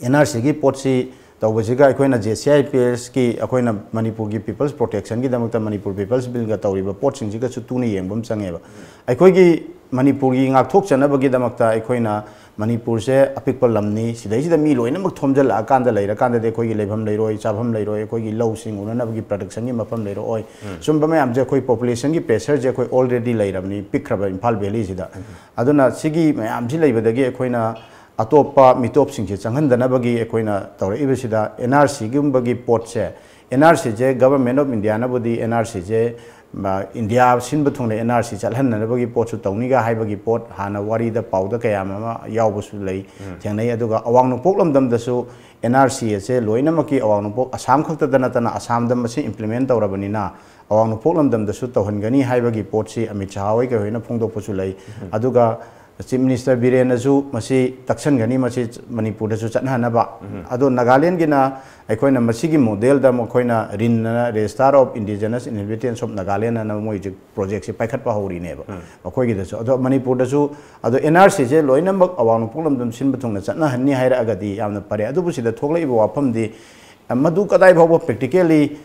ꯑꯦꯟ ꯑꯥꯔ ꯁꯤꯒꯤ ꯄꯣꯠꯁꯤ ꯇꯧꯕꯁꯤꯒ ꯑꯩꯈꯣꯏꯅ ꯖꯦ ꯁꯤ ꯑꯥꯏ ꯄꯤ ꯑꯦꯁꯀꯤ, ꯑꯩꯈꯣꯏꯅ ꯃꯅꯤꯄꯨꯔꯒꯤ ꯄꯤꯄꯜꯁ ꯄ꯭ꯔꯣꯇꯦꯛꯁꯟꯒꯤꯗꯃꯛꯇ ꯃꯅꯤꯄꯨꯔ ꯄꯤꯄꯜꯁ ꯕꯤꯜꯒ ꯇꯧꯔꯤꯕ ꯄꯣꯠꯁꯤꯡꯁꯤꯒꯁꯨ ꯇꯨꯅ ꯌꯦꯡꯕ ꯑꯃ ꯆꯪꯉꯦꯕ꯫ ꯑꯩꯈꯣꯏꯒꯤ ꯃꯅꯤꯄꯨꯔꯒꯤ ꯉꯥꯛꯊꯣꯛꯆꯅꯕꯒꯤꯗꯃꯛꯇ ꯑꯩꯈꯣꯏꯅ ꯃꯅꯤꯄꯨꯔꯁꯦ ꯑꯄꯤꯛꯄ ꯂꯝꯅꯤ, ꯁꯤꯗꯩꯁꯤꯗ ꯃꯤ ꯂꯣꯏꯅꯃꯛ ꯊꯣꯝꯖꯤꯜꯂꯛꯑꯀꯥꯟꯗ ꯂꯩꯔꯀꯥꯟꯗꯗꯤ ꯑꯩꯈꯣꯏꯒꯤ ꯂꯩꯐꯝ ꯂꯩꯔꯣꯏ, ꯆꯥꯐꯝ ꯂꯩꯔꯣꯏ, ꯑꯩꯈꯣꯏꯒꯤ ꯂꯧꯁꯤꯡ ꯎꯅꯅꯕꯒꯤ ꯄ꯭ꯔꯗꯛꯁꯟꯒꯤ ꯃꯐꯝ ꯂꯩꯔꯛꯑꯣꯏ꯫ ꯁꯨꯝꯕ ꯃꯌꯥꯝꯁꯦ ꯑꯩꯈꯣꯏ ꯄꯣꯄꯨꯂꯦꯁꯟꯒꯤ ꯄ꯭ꯔꯦꯁꯔꯁꯦ ꯑꯩꯈꯣꯏ ꯑꯣꯜꯔꯦꯗꯤ ꯂꯩꯔꯕꯅꯤ ꯄꯤꯛꯈ꯭ꯔꯕ ꯏꯝꯐꯥꯜ ꯚꯦꯂꯤꯁꯤꯗ꯫ ꯑꯗꯨꯅ ꯁꯤꯒꯤ ꯃꯌꯥꯝꯁꯤ ꯂꯩꯕꯗꯒꯤ ꯑꯩꯈꯣꯏꯅ ꯑꯇꯣꯞꯄ ꯃꯤꯇꯣꯞꯁꯤꯡꯁꯦ ꯆꯪꯍꯟꯗꯅꯕꯒꯤ ꯑꯩꯈꯣꯏꯅ ꯇꯧꯔꯛꯏꯕꯁꯤꯗ ꯑꯦꯟ ꯑꯥꯔ ꯁꯤꯒꯨꯝꯕꯒꯤ ꯄꯣꯠꯁꯦ, ꯑꯦꯟ ꯑꯥꯔ ꯁꯤꯁꯦ Government of Indiaꯅꯕꯨꯗꯤ ꯑꯦꯟ ꯑꯥꯔ ꯁꯤꯁꯦ, ꯃ, ꯏꯟꯗꯤꯌꯥ ꯁꯤꯟꯕ ꯊꯨꯡꯅ ꯑꯦꯟ ꯑꯥꯔ ꯁꯤ ꯆꯠꯍꯟꯅꯅꯕꯒꯤ ꯄꯣꯠꯁꯨ ꯇꯧꯅꯤꯒ ꯍꯥꯏꯕꯒꯤ ꯄꯣꯠ ꯍꯥꯟꯅ ꯋꯥꯔꯤꯗ ꯄꯥꯎꯗ ꯀꯌꯥ ꯑꯃ ꯌꯥꯎꯕꯁꯨ ꯂꯩ, ꯊꯦꯡꯅꯩ꯫ ꯑꯗꯨꯒ ꯑꯋꯥꯡ ꯅꯣꯡꯄꯣꯛ ꯂꯝꯗꯝꯗꯁꯨ ꯑꯦꯟ ꯑꯥꯔ ꯁꯤ ꯑꯁꯦ ꯂꯣꯏꯅꯃꯛꯀꯤ ꯑꯋꯥꯡ ꯅꯣꯡꯄꯣꯛ ꯑꯁꯥꯝ ꯈꯛꯇꯗ ꯅꯠꯇꯅ ꯑꯁꯥꯝꯗ ꯃꯁꯤ ꯏꯝꯄ꯭ꯂꯤꯃꯦꯟ ꯇꯧꯔꯕꯅꯤꯅ ꯑꯋꯥꯡ ꯅꯣꯡꯄꯣꯛ ꯂꯝꯗꯝꯗꯁꯨ ꯇꯧꯍꯟꯒꯅꯤ ꯍꯥꯏꯕꯒꯤ ꯄꯣꯠꯁꯤ ꯑꯃꯤꯠ ꯁꯍꯥ ꯍꯣꯏ ꯀꯩꯍꯣꯏꯅ ꯐꯣꯡꯗꯣꯛꯄꯁꯨ ꯂꯩ꯫ ꯑꯗꯨꯒ ꯆꯤꯐ ꯃꯤꯅꯤꯁꯇꯔ ꯕꯤꯔꯦꯟꯅꯁꯨ ꯃꯁꯤ ꯇꯛꯁꯟꯒꯅꯤ, ꯃꯁꯤ ꯃꯅꯤꯄꯨꯔꯗꯁꯨ ꯆꯠꯅꯍꯟꯅꯕ꯫ ꯑꯗꯣ ꯅꯥꯒꯥꯂꯦꯟꯒꯤꯅ ꯑꯩꯈꯣꯏꯅ ꯃꯁꯤꯒꯤ ꯃꯣꯗꯦꯜꯗ ꯃꯈꯣꯏꯅ ꯔꯤꯟꯅ, register of indigenous inhabitants of Nagaland ꯑꯅ ꯃꯣꯏ ꯍꯧꯖꯤꯛ ꯄ꯭ꯔꯣꯖꯦꯛꯁꯦ ꯄꯥꯏꯈꯠꯄ ꯍꯧꯔꯤꯅꯦꯕ꯫ ꯃꯈꯣꯏꯒꯤꯗꯁꯨ꯫ ꯑꯗꯣ ꯃꯅꯤꯄꯨꯔꯗꯁꯨ ꯑꯗꯣ ꯑꯦꯟ ꯑꯥꯔ ꯁꯤꯁꯦ ꯂꯣꯏꯅꯃꯛ ꯑꯋꯥꯡ ꯅꯣꯡꯄꯣꯛ ꯂꯝꯗꯝ ꯁꯤꯟꯕ ꯊꯨꯡꯅ ꯆꯠꯅꯍꯟꯅꯤ ꯍꯥꯏꯔꯛꯑꯒꯗꯤ ꯌꯥꯝꯅ ꯐꯔꯦ꯫ ꯑꯗꯨꯕꯨ ꯁꯤꯗ ꯊꯣꯛꯂꯛꯏꯕ ꯋꯥꯐꯝꯗꯤ, ꯃꯗꯨ ꯀꯗꯥꯏ ꯐꯥꯎꯕ ꯄ꯭ꯔꯦꯛꯇꯤꯀꯦꯜꯂꯤ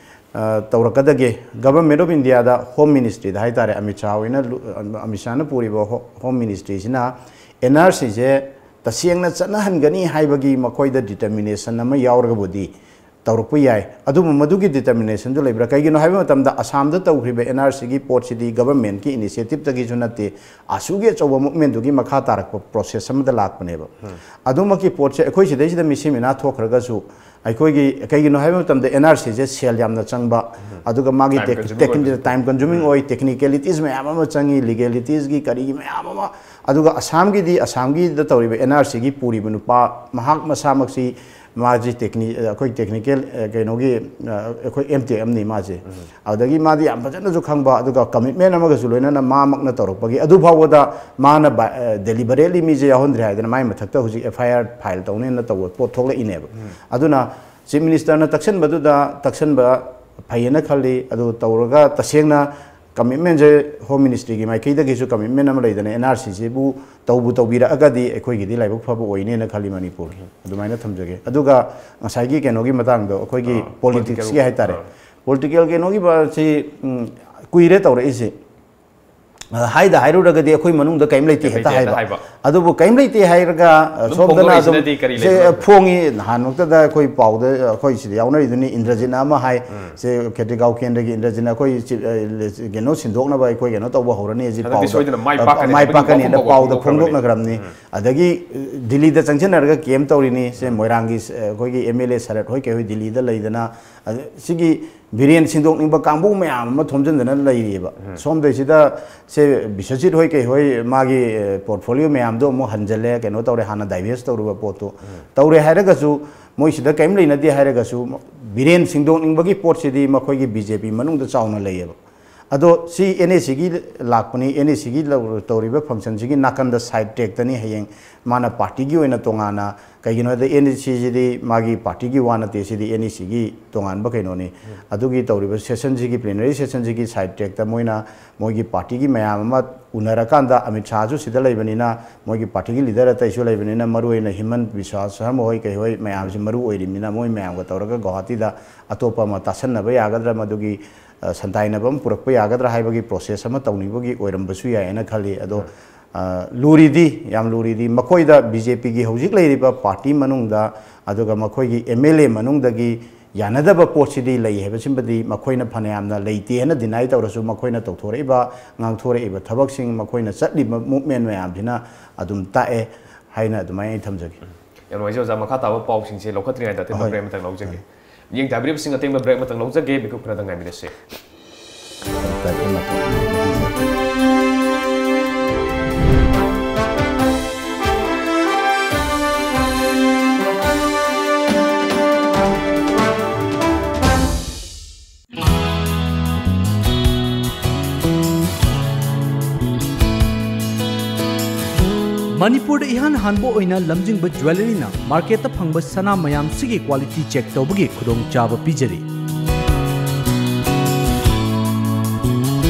ꯇꯧꯔꯛꯀꯗꯒꯦ? ꯒꯚꯔꯟꯃꯦꯟ ꯑꯣꯐ ꯏꯟꯗꯤꯌꯥꯗ ꯍꯣꯝ ꯃꯤꯅꯤꯁꯇ꯭ꯔꯤꯗ ꯍꯥꯏꯇꯥꯔꯦ, ꯑꯃꯤꯠ ꯁꯥꯍ ꯍꯣꯏꯅ ꯂꯨ-, ꯑꯃꯤꯠ ꯁꯥꯍꯅ ꯄꯨꯔꯤꯕ ꯍꯣ-, ꯍꯣꯝ ꯃꯤꯅꯤꯁꯇ꯭ꯔꯤꯁꯤꯅ ꯑꯦꯟ ꯑꯥꯔ ꯁꯤꯁꯦ ꯇꯁꯦꯡꯅ ꯆꯠꯅꯍꯟꯒꯅꯤ ꯍꯥꯏꯕꯒꯤ ꯃꯈꯣꯏꯗ ꯗꯤꯇꯔꯃꯤꯅꯦꯁꯟ ꯑꯃ ꯌꯥꯎꯔꯒꯕꯨꯗꯤ ꯇꯧꯔꯛꯄ ꯌꯥꯏ꯫ ꯑꯗꯨꯕꯨ ꯃꯗꯨꯒꯤ ꯗꯤꯇꯔꯃꯤꯅꯦꯁꯟꯗꯨ ꯂꯩꯕ꯭ꯔꯥ? ꯀꯩꯒꯤꯅꯣ ꯍꯥꯏꯕ ꯃꯇꯝꯗ ꯑꯁꯥꯝꯗ ꯇꯧꯈ꯭ꯔꯤꯕ ꯑꯦꯟ ꯑꯥꯔ ꯁꯤꯒꯤ ꯄꯣꯠꯁꯤꯗꯤ ꯒꯚꯔꯟꯃꯦꯟꯠꯀꯤ ꯏꯅꯤꯁꯤꯌꯦꯇꯤꯞꯇꯒꯤꯁꯨ ꯅꯠꯇꯦ, ꯑꯁꯨꯒꯤ ꯑꯆꯧꯕ ꯃꯨꯞꯃꯦꯟꯗꯨꯒꯤ ꯃꯈꯥ ꯇꯥꯔꯛꯄ ꯄ꯭ꯔꯣꯁꯦꯁ ꯑꯃꯗ ꯂꯥꯛꯄꯅꯦꯕ꯫ ꯑꯗꯨꯃꯛꯀꯤ ꯄꯣꯠꯁꯦ ꯑꯩꯈꯣꯏ ꯁꯤꯗꯩꯁꯤꯗ ꯃꯤꯁꯤ ꯃꯤꯅꯥ ꯊꯣꯛꯈ꯭ꯔꯒꯁꯨ, ꯑꯩꯈꯣꯏꯒꯤ ꯀꯩꯒꯤꯅꯣ ꯍꯥꯏꯕ ꯃꯇꯝꯗ ꯑꯦꯟ ꯑꯥꯔ ꯁꯤꯁꯦ ꯁꯦꯜ ꯌꯥꯝꯅ ꯆꯪꯕ, ꯑꯗꯨꯒ ꯃꯥꯒꯤ time consuming ꯑꯣꯏꯕ꯫ Time consuming ꯑꯣꯏ, ꯇꯦꯛꯅꯤꯀꯦꯂꯤꯇꯤꯁ ꯃꯌꯥꯝ ꯑꯃ ꯆꯪꯉꯤ, ꯂꯤꯒꯦꯂꯤꯇꯤꯁꯀꯤ ꯀꯔꯤꯒꯤ ꯃꯌꯥꯝ ꯑꯃ, ꯑꯗꯨꯒ ꯑꯁꯥꯝꯒꯤꯗꯤ, ꯑꯁꯥꯝꯒꯤꯗ ꯇꯧꯔꯤꯕ ꯑꯦꯟ ꯑꯥꯔ ꯁꯤꯒꯤ ꯄꯨꯔꯤꯕ ꯅꯨꯄꯥ ꯃꯍꯥꯛ ꯃꯁꯥꯃꯛꯁꯤ ꯃꯥꯁꯤ ꯇꯦꯛꯅꯤ-, ꯑꯩꯈꯣꯏ ꯇꯦꯛꯅꯤꯀꯦꯜ, ꯑ, ꯀꯩꯅꯣꯒꯤ, ꯑ, ꯑꯩꯈꯣꯏ ꯑꯦꯝ ꯇꯦꯛ ꯑꯃꯅꯤ ꯃꯥꯁꯦ꯫ ꯑꯗꯨꯗꯒꯤ ꯃꯥꯗꯤ ꯌꯥꯝ ꯐꯖꯅꯁꯨ ꯈꯪꯕ, ꯑꯗꯨꯒ ꯀꯃꯤꯠꯃꯦꯟ ꯑꯃꯒꯁꯨ ꯂꯣꯏꯅꯅ ꯃꯥꯃꯛꯅ ꯇꯧꯔꯛꯄꯒꯤ, ꯑꯗꯨ ꯐꯥꯎꯕꯗ ꯃꯥꯅ ꯕ-, ꯑ, ꯗꯦꯂꯤꯕꯔꯦꯠꯂꯤ ꯃꯤꯁꯦ ꯌꯥꯎꯍꯟꯗ꯭ꯔꯦ ꯍꯥꯏꯗꯅ ꯃꯥꯏ ꯃꯊꯛꯇ ꯍꯧꯖꯤꯛ ꯑꯦꯐ ꯑꯥꯏ ꯑꯥꯔ ꯐꯥꯏꯜ ꯇꯧꯅꯦꯅ ꯇꯧꯕ ꯄꯣꯠ ꯊꯣꯛꯂꯛꯏꯅꯦꯕ꯫ ꯑꯗꯨꯅ ꯆꯤꯐ ꯃꯤꯅꯤꯁꯇꯔꯅ ꯇꯛꯁꯟꯕꯗꯨꯗ ꯇꯛꯁꯟꯕ ꯐꯩꯌꯦꯅ ꯈꯜꯂꯤ꯫ ꯑꯗꯨ ꯇꯧꯔꯒ ꯇꯁꯦꯡꯅ ꯀꯃꯤꯠꯃꯦꯟꯁꯦ ꯍꯣꯝ ꯃꯤꯅꯤꯁꯇ꯭ꯔꯤꯒꯤ ꯃꯥꯏꯀꯩꯗꯒꯤꯁꯨ ꯀꯃꯤꯠꯃꯦꯟ ꯑꯃ ꯂꯩꯗꯅ ꯑꯦꯟ ꯑꯥꯔ ꯁꯤꯁꯤꯕꯨ ꯇꯧꯕꯨ ꯇꯧꯕꯤꯔꯛꯑꯒꯗꯤ ꯑꯩꯈꯣꯏꯒꯤꯗꯤ ꯂꯥꯏꯕꯛ ꯐꯕ ꯑꯣꯏꯅꯦꯅ ꯈꯜꯂꯤ ꯃꯅꯤꯄꯨꯔ꯫ ꯑꯗꯨꯃꯥꯏꯅ ꯊꯝꯖꯒꯦ꯫ ꯑꯗꯨꯒ ꯉꯁꯥꯏꯒꯤ ꯀꯩꯅꯣꯒꯤ ꯃꯇꯥꯡꯗꯣ, ꯑꯩꯈꯣꯏꯒꯤ ꯑꯥ, ꯄꯣꯂꯤꯇꯤꯛꯁꯀꯤ political, ꯍꯥꯏꯇꯥꯔꯦ꯫ ꯑꯥ꯫ ꯄꯣꯂꯤꯇꯤꯀꯦꯜ ꯀꯩꯅꯣꯒꯤ ꯃꯔꯛꯁꯤ, ꯎꯝ, ꯀꯨꯏꯔꯦ ꯇꯧꯔꯛꯏꯁꯦ꯫ ꯑ, ꯍꯥꯏꯗ ꯍꯥꯏꯔꯨꯔꯒꯗꯤ ꯑꯩꯈꯣꯏ ꯃꯅꯨꯡꯗ ꯀꯔꯤꯝ ꯂꯩꯇꯦ ꯀꯔꯤꯝ ꯍꯦꯛꯇ ꯂꯩꯇꯦ ꯍꯦꯛꯇ ꯍꯥꯏꯕ꯫ ꯍꯥꯏꯕ꯫ ꯑꯗꯨꯕꯨ ꯀꯔꯤꯝ ꯂꯩꯇꯦ ꯍꯥꯏꯔꯒ, ꯑ, ꯑꯗꯨꯝ ꯁꯣꯝꯗꯅ ꯑꯗꯨꯝ ꯐꯣꯡꯗꯣꯔꯛꯏꯁꯤꯅꯗꯤ ꯀꯔꯤ ꯁꯦ, ꯂꯩꯕ ꯂꯩꯇꯦ? ꯐꯣꯡꯉꯤ꯫ ꯅꯍꯥꯟꯃꯛꯇꯗ ꯑꯩꯈꯣꯏ ꯄꯥꯎꯗ, ꯑꯩꯈꯣꯏ ꯁꯤꯗ ꯌꯥꯎꯅꯔꯤꯗꯨꯅꯤ, ꯏꯟꯗ꯭ꯔꯖꯤꯠꯅ ꯑꯃ ꯍꯥꯏ꯫ ꯎꯝ꯫ ꯁꯦ ꯈꯦꯇ꯭ꯔꯤꯒꯥꯎ ꯀꯦꯟꯗ꯭ꯔꯒꯤ ꯏꯟꯗ꯭ꯔꯖꯤꯠꯅ ꯑꯩꯈꯣꯏ ꯆꯤ-, ꯑ, ꯀꯩꯅꯣ ꯁꯤꯟꯗꯣꯛꯅꯕ ꯑꯩꯈꯣꯏ ꯀꯩꯅꯣ ꯇꯧꯕ ꯍꯧꯔꯅꯤ ꯍꯧꯖꯤꯛ ꯍꯟꯗꯛꯇꯤ ꯄꯥꯎꯗ, ꯁꯣꯏꯗꯅ ꯃꯥꯏ ꯑ, ꯄꯥꯛꯀꯅꯤ ꯃꯥꯏ ꯍꯥꯏꯕꯒꯤ ꯄꯥꯛꯀꯅꯤꯅ ꯃꯐꯝ ꯄꯥꯎꯗ ꯐꯥꯎꯕ ꯐꯣꯡꯗꯣꯛꯅꯈ꯭ꯔꯕꯅꯤ꯫ ꯎꯝ꯫ ꯑꯗꯒꯤ, ꯑ, ꯗꯤꯜꯂꯤꯗ ꯆꯪꯁꯤꯟꯅꯔꯒ ꯀꯦꯝ ꯇꯧꯔꯤꯅꯤ꯫ ꯁꯦ ꯎꯝ꯫ ꯃꯣꯏꯔꯥꯡꯒꯤ, ꯑ, ꯑꯩꯈꯣꯏꯒꯤ ꯑꯦꯝ ꯑꯦꯜ ꯑꯦ ꯁꯔꯠ ꯍꯣꯏ ꯀꯩ ꯍꯣꯏ ꯗꯤꯜꯂꯤꯗ ꯂꯩꯗꯅ, ꯑꯗ ꯁꯤꯒꯤ ꯕꯤꯔꯦꯟ ꯁꯤꯟꯗꯣꯛꯅꯤꯡꯕ ꯀꯥꯡꯕꯨ ꯃꯌꯥꯝ ꯑꯃ ꯊꯣꯝꯖꯤꯟꯗꯅ ꯂꯩꯔꯤꯑꯕ꯫ ꯎꯝ꯫ ꯁꯣꯝꯗꯩꯁꯤꯗ ꯁꯦ ꯕꯤꯁ꯭ꯋꯖꯤꯠ ꯍꯣꯏ ꯀꯩ ꯍꯣꯏ ꯃꯥꯒꯤ, ꯑ, portfolio ꯃꯌꯥꯝꯗꯣ ꯑꯃꯨꯛ ꯍꯟꯖꯜꯂꯦ, ꯀꯩꯅꯣ ꯇꯧꯔꯦ, ꯍꯥꯟꯅ divest ꯇꯧꯔꯨꯕ ꯄꯣꯠꯇꯣ꯫ ꯎꯝ꯫ ꯇꯧꯔꯦ ꯍꯥꯏꯔꯒꯁꯨ ꯃꯣꯏꯁꯤꯗ ꯀꯔꯤꯝ ꯂꯩꯅꯗꯦ ꯍꯥꯏꯔꯒꯁꯨ ꯕꯤꯔꯦꯟ ꯁꯤꯟꯗꯣꯛꯅꯤꯡꯕꯒꯤ ꯄꯣꯠꯁꯤꯗꯤ ꯃꯈꯣꯏꯒꯤ ꯕꯤ ꯖꯦ ꯄꯤ ꯃꯅꯨꯡꯗ ꯆꯥꯎꯅ ꯂꯩꯌꯦꯕ꯫ ꯑꯗꯣ ꯁꯤ ꯑꯦꯟ ꯑꯦ ꯁꯤꯒꯤ ꯂꯥꯛꯄꯅꯤ, ꯑꯦꯟ ꯑꯦ ꯁꯤꯒꯤ ꯇꯧꯔꯤꯕ ꯐꯪꯁꯟꯁꯤꯒꯤ ꯅꯥꯀꯟꯗ ꯁꯥꯏꯠ ꯇ꯭ꯔꯦꯛꯇꯅꯤ ꯍꯌꯦꯡ ꯃꯥꯅ ꯄꯥꯔꯇꯤꯒꯤ ꯑꯣꯏꯅ ꯇꯣꯉꯥꯟꯅ, ꯀꯩꯒꯤꯅꯣ ꯍꯥꯏꯗ ꯑꯦꯟ ꯑꯦ ꯁꯤꯁꯤꯗꯤ ꯃꯥꯒꯤ ꯄꯥꯔꯇꯤꯒꯤ ꯋꯥ ꯅꯠꯇꯦ, ꯁꯤꯗꯤ ꯑꯦꯟ ꯑꯦ ꯁꯤꯒꯤ ꯇꯣꯉꯥꯟꯕ ꯀꯩꯅꯣꯅꯤ꯫ ꯑꯗꯨꯒꯤ ꯇꯧꯔꯤꯕ ꯁꯦꯁꯟꯁꯤꯒꯤ, ꯄ꯭ꯂꯦꯅꯔꯤ ꯁꯦꯁꯟꯁꯤꯒꯤ ꯁꯥꯏꯠ ꯇ꯭ꯔꯦꯛꯇ ꯃꯣꯏꯅ ꯃꯣꯏꯒꯤ ꯄꯥꯔꯇꯤꯒꯤ ꯃꯌꯥꯝ ꯑꯃ ꯎꯅꯔꯀꯥꯟꯗ, ꯑꯃꯤꯠ ꯁꯥꯍꯁꯨ ꯁꯤꯗ ꯂꯩꯕꯅꯤꯅ, ꯃꯣꯏꯒꯤ ꯄꯥꯔꯇꯤꯒꯤ ꯂꯤꯗꯔ ꯑꯇꯩꯁꯨ ꯂꯩꯕꯅꯤꯅ, ꯃꯔꯨꯑꯣꯏꯅ ꯍꯤꯃꯟ ꯕꯤꯁ꯭ꯋꯥ ꯁꯔꯃ ꯍꯣꯏ ꯀꯩ ꯍꯣꯏ ꯃꯌꯥꯝꯁꯤ ꯃꯔꯨ ꯑꯣꯏꯔꯤꯕꯅꯤꯅ, ꯃꯣꯏ ꯃꯌꯥꯝꯒ ꯇꯧꯔꯒ ꯒꯧꯍꯥꯇꯤꯗ ꯑꯇꯣꯞꯄ ꯑꯃ ꯇꯥꯁꯟꯅꯕ ꯌꯥꯒꯗ꯭ꯔꯥ, ꯃꯗꯨꯒꯤ ꯑ, ꯁꯟꯗꯥꯏꯅꯕ ꯑꯃ ꯄꯨꯔꯛꯄ ꯌꯥꯒꯗ꯭ꯔꯥ ꯍꯥꯏꯕꯒꯤ ꯄ꯭ꯔꯣꯁꯦꯁ ꯑꯃ ꯇꯧꯅꯤꯡꯕꯒꯤ ꯑꯣꯏꯔꯝꯕꯁꯨ ꯌꯥꯏ ꯍꯥꯏꯅ ꯈꯜꯂꯤ꯫ ꯑꯗꯣ, ꯑ, ꯂꯨꯔꯤꯗꯤ, ꯌꯥꯝ ꯂꯨꯔꯤꯗꯤ ꯃꯈꯣꯏꯗ, ꯕꯤ ꯖꯦ ꯄꯤꯒꯤ ꯍꯧꯖꯤꯛ ꯂꯩꯔꯤꯕ ꯄꯥꯔꯇꯤ ꯃꯅꯨꯡꯗ, ꯑꯗꯨꯒ ꯃꯈꯣꯏꯒꯤ ꯑꯦꯝ ꯑꯦꯜ ꯑꯦ ꯃꯅꯨꯡꯗꯒꯤ ꯌꯥꯅꯗꯕ ꯄꯣꯠꯁꯤꯗꯤ ꯂꯩ ꯍꯥꯏꯕꯁꯤꯃꯗꯤ ꯃꯈꯣꯏꯅ ꯐꯅꯌꯥꯝꯅ ꯂꯩꯇꯦ ꯍꯥꯏꯅ ꯗꯤꯅꯥꯏ ꯇꯧꯔꯁꯨ, ꯃꯈꯣꯏꯅ ꯇꯧꯊꯣꯔꯛꯏꯕ, ꯉꯥꯡꯊꯣꯔꯛꯏꯕ ꯊꯕꯛꯁꯤꯡ, ꯃꯈꯣꯏꯅ ꯆꯠꯂꯤꯕ ꯃꯨꯞꯃꯦꯟ ꯃꯌꯥꯝꯁꯤꯅ ꯑꯗꯨꯝ ꯇꯥꯛꯑꯦ ꯍꯥꯏꯅ ꯑꯗꯨꯃꯥꯏꯅ ꯑꯩ ꯊꯝꯖꯒꯦ꯫ ꯌꯥꯝ ꯅꯨꯡꯉꯥꯏꯖꯩ ꯑꯣꯖꯥ, ꯃꯈꯥ ꯇꯥꯕ ꯄꯥꯎꯁꯤꯡꯁꯦ ꯂꯧꯈꯠꯇ꯭ꯔꯤꯉꯩꯗ ꯑꯇꯦꯟꯕ ꯍꯣꯏ꯫ ꯕ꯭ꯔꯦꯛ ꯑꯃꯇꯪ ꯂꯧꯖꯒꯦ꯫ ꯃꯤꯠꯌꯦꯡ ꯇꯥꯕꯤꯔꯤꯕꯁꯤꯡ, ꯑꯇꯦꯟꯕ ꯕ꯭ꯔꯦꯛ ꯑꯃꯇꯪ ꯂꯧꯖꯒꯦ, ꯃꯤꯀꯨꯞ ꯈꯔꯗꯪ ꯉꯥꯏꯕꯤꯔꯁꯦ꯫ ꯃꯅꯤꯄꯨꯔꯗ ꯏꯍꯥꯟ ꯍꯥꯟꯕ ꯑꯣꯏꯅ ꯂꯝꯖꯤꯡꯕ ꯖ꯭ꯋꯦꯂꯔꯤꯅ ꯃꯥꯔꯀꯦꯠꯇ ꯐꯪꯕ ꯁꯅꯥ ꯃꯌꯥꯝꯁꯤꯒꯤ ꯀ꯭ꯋꯥꯂꯤꯇꯤ ꯆꯦꯛ ꯇꯧꯕꯒꯤ ꯈꯨꯗꯣꯡꯆꯥꯕ ꯄꯤꯖꯔꯤ꯫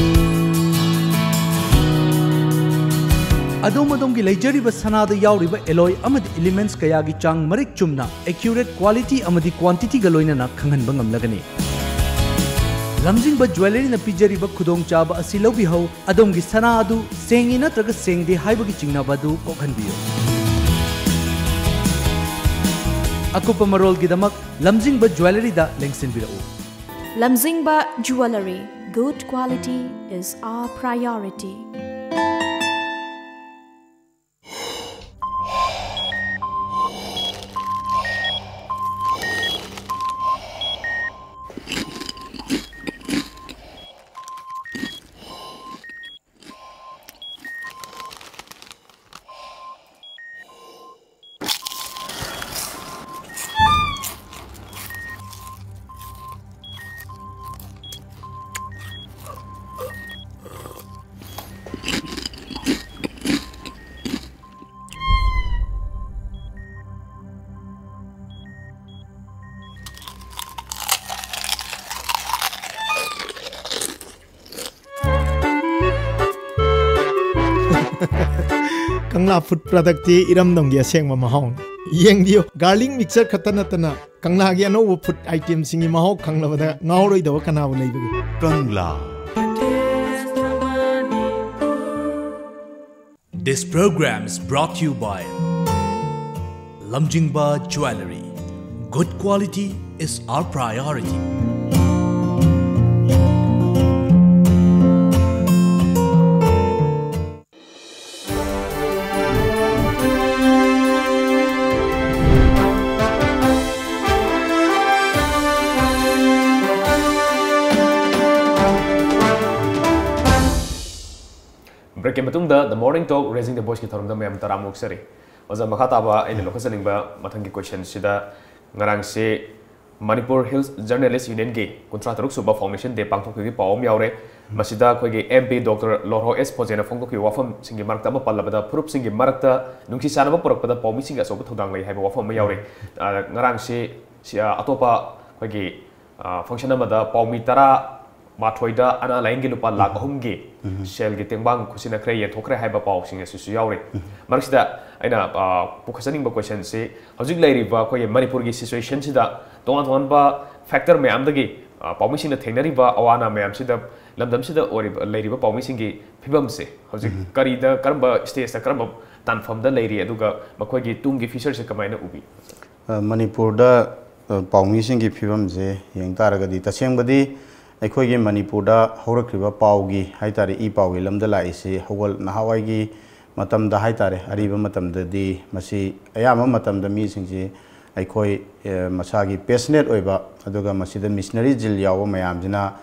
ꯑꯗꯣꯝ ꯑꯗꯣꯝꯒꯤ ꯂꯩꯖꯔꯤꯕ ꯁꯅꯥꯗ ꯌꯥꯎꯔꯤꯕ ꯑꯦꯂꯣꯏ ꯑꯃꯗꯤ ꯏꯂꯤꯃꯦꯟꯠꯁ ꯀꯌꯥꯒꯤ ꯆꯥꯡ ꯃꯔꯤꯛ ꯆꯨꯝꯅ, ꯑꯦꯀ꯭ꯌꯨꯔꯦꯠ ꯀ꯭ꯋꯥꯂꯤꯇꯤ ꯑꯃꯗꯤ ꯀ꯭ꯋꯥꯟꯇꯤꯇꯤꯒ ꯂꯣꯏꯅꯅ ꯈꯪꯍꯟꯕ ꯉꯝꯂꯒꯅꯤ꯫ ꯂꯝꯖꯤꯡꯕ ꯖ꯭ꯋꯦꯂꯔꯤꯅ ꯄꯤꯖꯔꯤꯕ ꯈꯨꯗꯣꯡꯆꯥꯕ ꯑꯁꯤ ꯂꯧꯕꯤꯍꯧ, ꯑꯗꯣꯝꯒꯤ ꯁꯅꯥ ꯑꯗꯨ ꯁꯦꯡꯉꯤ ꯅꯠꯇ꯭ꯔꯒ ꯁꯦꯡꯗꯦ ꯍꯥꯏꯕꯒꯤ ꯆꯤꯡꯅꯕ ꯑꯗꯨ ꯀꯣꯛꯍꯟꯕꯤꯌꯨ꯫ ꯑꯀꯨꯞꯄ ꯃꯔꯣꯜꯒꯤꯗꯃꯛ ꯂꯝꯖꯤꯡꯕ ꯖ꯭ꯋꯦꯂꯔꯤꯗ ꯂꯦꯡꯁꯤꯟꯕꯤꯔꯛꯎ꯫ Lamzingba Jewellery, good quality is our priority. ꯀꯪꯂꯥ ꯐꯨꯗ ꯄ꯭ꯔꯗꯛꯇꯤ ꯏꯔꯝꯗꯝꯒꯤ ꯑꯁꯦꯡꯕ ꯃꯍꯥꯎꯅꯤ꯫ ꯌꯦꯡꯕꯤꯌꯨ, ꯒꯥꯔꯂꯤꯛ ꯃꯤꯛꯆꯔ ꯈꯛꯇ ꯅꯠꯇꯅ ꯀꯪꯂꯥꯒꯤ ꯑꯅꯧꯕ ꯐꯨꯗ ꯑꯥꯏꯇꯦꯝꯁꯤꯡꯒꯤ ꯃꯍꯥꯎ ꯈꯪꯂꯕꯗ ꯉꯥꯎꯔꯣꯏꯗꯕ ꯀꯅꯥꯕꯨ ꯂꯩꯕꯒꯦ? Kangla. This program is brought to you by Lamjingba Jewellery. Good quality is our priority. Breakꯀꯤ ꯃꯇꯨꯡꯗ The Morning Talk Raising the Voiceꯀꯤ ꯊꯧꯔꯝꯗ ꯃꯌꯥꯝ ꯇꯔꯥꯝꯅ ꯑꯣꯛꯆꯔꯤ꯫ ꯑꯣꯖꯥ, ꯃꯈꯥ ꯇꯥꯕ ꯑꯩꯅ ꯂꯧꯈꯠꯆꯅꯤꯡꯕ ꯃꯊꯪꯒꯤ questionꯁꯤꯗ, ꯉꯔꯥꯡꯁꯤ Manipur Hills Journalist Unionꯒꯤ ꯀꯨꯟꯊ꯭ꯔꯥ ꯇꯔꯨꯛ ꯁꯨꯕ Foundation Day ꯄꯥꯡꯊꯣꯛꯈꯤꯕꯒꯤ ꯄꯥꯎ ꯑꯃ ꯌꯥꯎꯔꯦ꯫ ꯃꯁꯤꯗ ꯑꯩꯈꯣꯏꯒꯤ MP Doctor ꯂꯣꯔꯍꯣ ꯑꯦꯁ ꯐꯣꯖꯦꯅ ꯐꯣꯡꯗꯣꯛꯈꯤꯕ ꯋꯥꯐꯝꯁꯤꯡꯒꯤ ꯃꯔꯛꯇ ꯑꯃ ꯄꯜꯂꯕꯗ, ꯐꯨꯔꯨꯞꯁꯤꯡꯒꯤ ꯃꯔꯛꯇ ꯅꯨꯡꯁꯤ ꯆꯥꯟꯅꯕ ꯄꯨꯔꯛꯄꯗ ꯄꯥꯎꯃꯤꯁꯤꯡꯒꯤ ꯑꯆꯧꯕ ꯊꯧꯗꯥꯡ ꯂꯩ ꯍꯥꯏꯕ ꯋꯥꯐꯝ ꯑꯃ ꯌꯥꯎꯔꯦ꯫ ꯑ, ꯉꯔꯥꯡꯁꯤ ꯁꯤ, ꯑ, ꯑꯇꯣꯞꯄ ꯑꯩꯈꯣꯏꯒꯤ, ꯑ, function ꯑꯃꯗ ꯄꯥꯎꯃꯤ ꯇꯔꯥ ꯃꯥꯊꯣꯏꯗ ꯑꯅꯥ ꯂꯥꯏꯌꯦꯡꯒꯤ ꯂꯨꯄꯥ ꯂꯥꯈ ꯑꯍꯨꯝꯒꯤ ꯁꯦꯜꯒꯤ ꯇꯦꯡꯕꯥꯡ ꯈꯨꯠꯁꯤꯟꯅꯈ꯭ꯔꯦ, ꯌꯦꯟꯊꯣꯛꯈ꯭ꯔꯦ ꯍꯥꯏꯕ ꯄꯥꯎꯁꯤꯡ ꯑꯁꯤꯁꯨ ꯌꯥꯎꯔꯤ꯫ ꯃꯔꯛꯁꯤꯗ ꯑꯩꯅ, ꯑ, ꯄꯨꯈꯠꯆꯅꯤꯡꯕ questionꯁꯤ, ꯍꯧꯖꯤꯛ ꯂꯩꯔꯤꯕ ꯑꯩꯈꯣꯏꯒꯤ ꯃꯅꯤꯄꯨꯔꯒꯤ situationꯁꯤꯗ ꯇꯣꯉꯥꯟ ꯇꯣꯉꯥꯟꯕ factor ꯃꯌꯥꯝꯗꯒꯤ, ꯑ, ꯄꯥꯎꯃꯤꯁꯤꯡꯅ ꯊꯦꯡꯅꯔꯤꯕ ꯑꯋꯥ ꯑꯅꯥ ꯃꯌꯥꯝꯁꯤꯗ, ꯂꯝꯗꯝꯁꯤꯗ ꯑꯣꯏꯔꯤꯕ, ꯂꯩꯔꯤꯕ ꯄꯥꯎꯃꯤꯁꯤꯡꯒꯤ ꯐꯤꯕꯝꯁꯦ ꯍꯧꯖꯤꯛ ꯀꯔꯤꯗ, ꯀꯔꯝꯕ stageꯇ, ꯀꯔꯝꯕ ꯇꯥꯟꯐꯝꯗ ꯂꯩꯔꯤ, ꯑꯗꯨꯒ ꯃꯈꯣꯏꯒꯤ ꯇꯨꯡꯒꯤ futureꯁꯦ ꯀꯃꯥꯏꯅ ꯎꯕꯤ? ꯑ, ꯃꯅꯤꯄꯨꯔꯗ, ꯑ, ꯄꯥꯎꯃꯤꯁꯤꯡꯒꯤ ꯐꯤꯕꯝꯁꯦ ꯌꯦꯡ ꯇꯥꯔꯒꯗꯤ, ꯇꯁꯦꯡꯕꯗꯤ ꯑꯩꯈꯣꯏꯒꯤ ꯃꯅꯤꯄꯨꯔꯗ ꯍꯧꯔꯛꯈ꯭ꯔꯤꯕ ꯄꯥꯎꯒꯤ ꯍꯥꯏ ꯇꯥꯔꯦ, ꯏ ꯄꯥꯎꯒꯤ ꯂꯝꯗ ꯂꯥꯛꯏꯁꯤ ꯍꯧꯒꯠ-, ꯅꯍꯥꯟꯋꯥꯏꯒꯤ ꯃꯇꯝꯗ ꯍꯥꯏ ꯇꯥꯔꯦ, ꯑꯔꯤꯕ ꯃꯇꯝꯗꯗꯤ ꯃꯁꯤ ꯑꯌꯥꯝꯕ ꯃꯇꯝꯗ ꯃꯤꯁꯤꯡꯁꯤ ꯑꯩꯈꯣꯏ, ꯑ, ꯃꯁꯥꯒꯤ passionate ꯑꯣꯏꯕ, ꯑꯗꯨꯒ ꯃꯁꯤꯗ missionary zeal ꯌꯥꯎꯕ ꯃꯌꯥꯝꯁꯤꯅ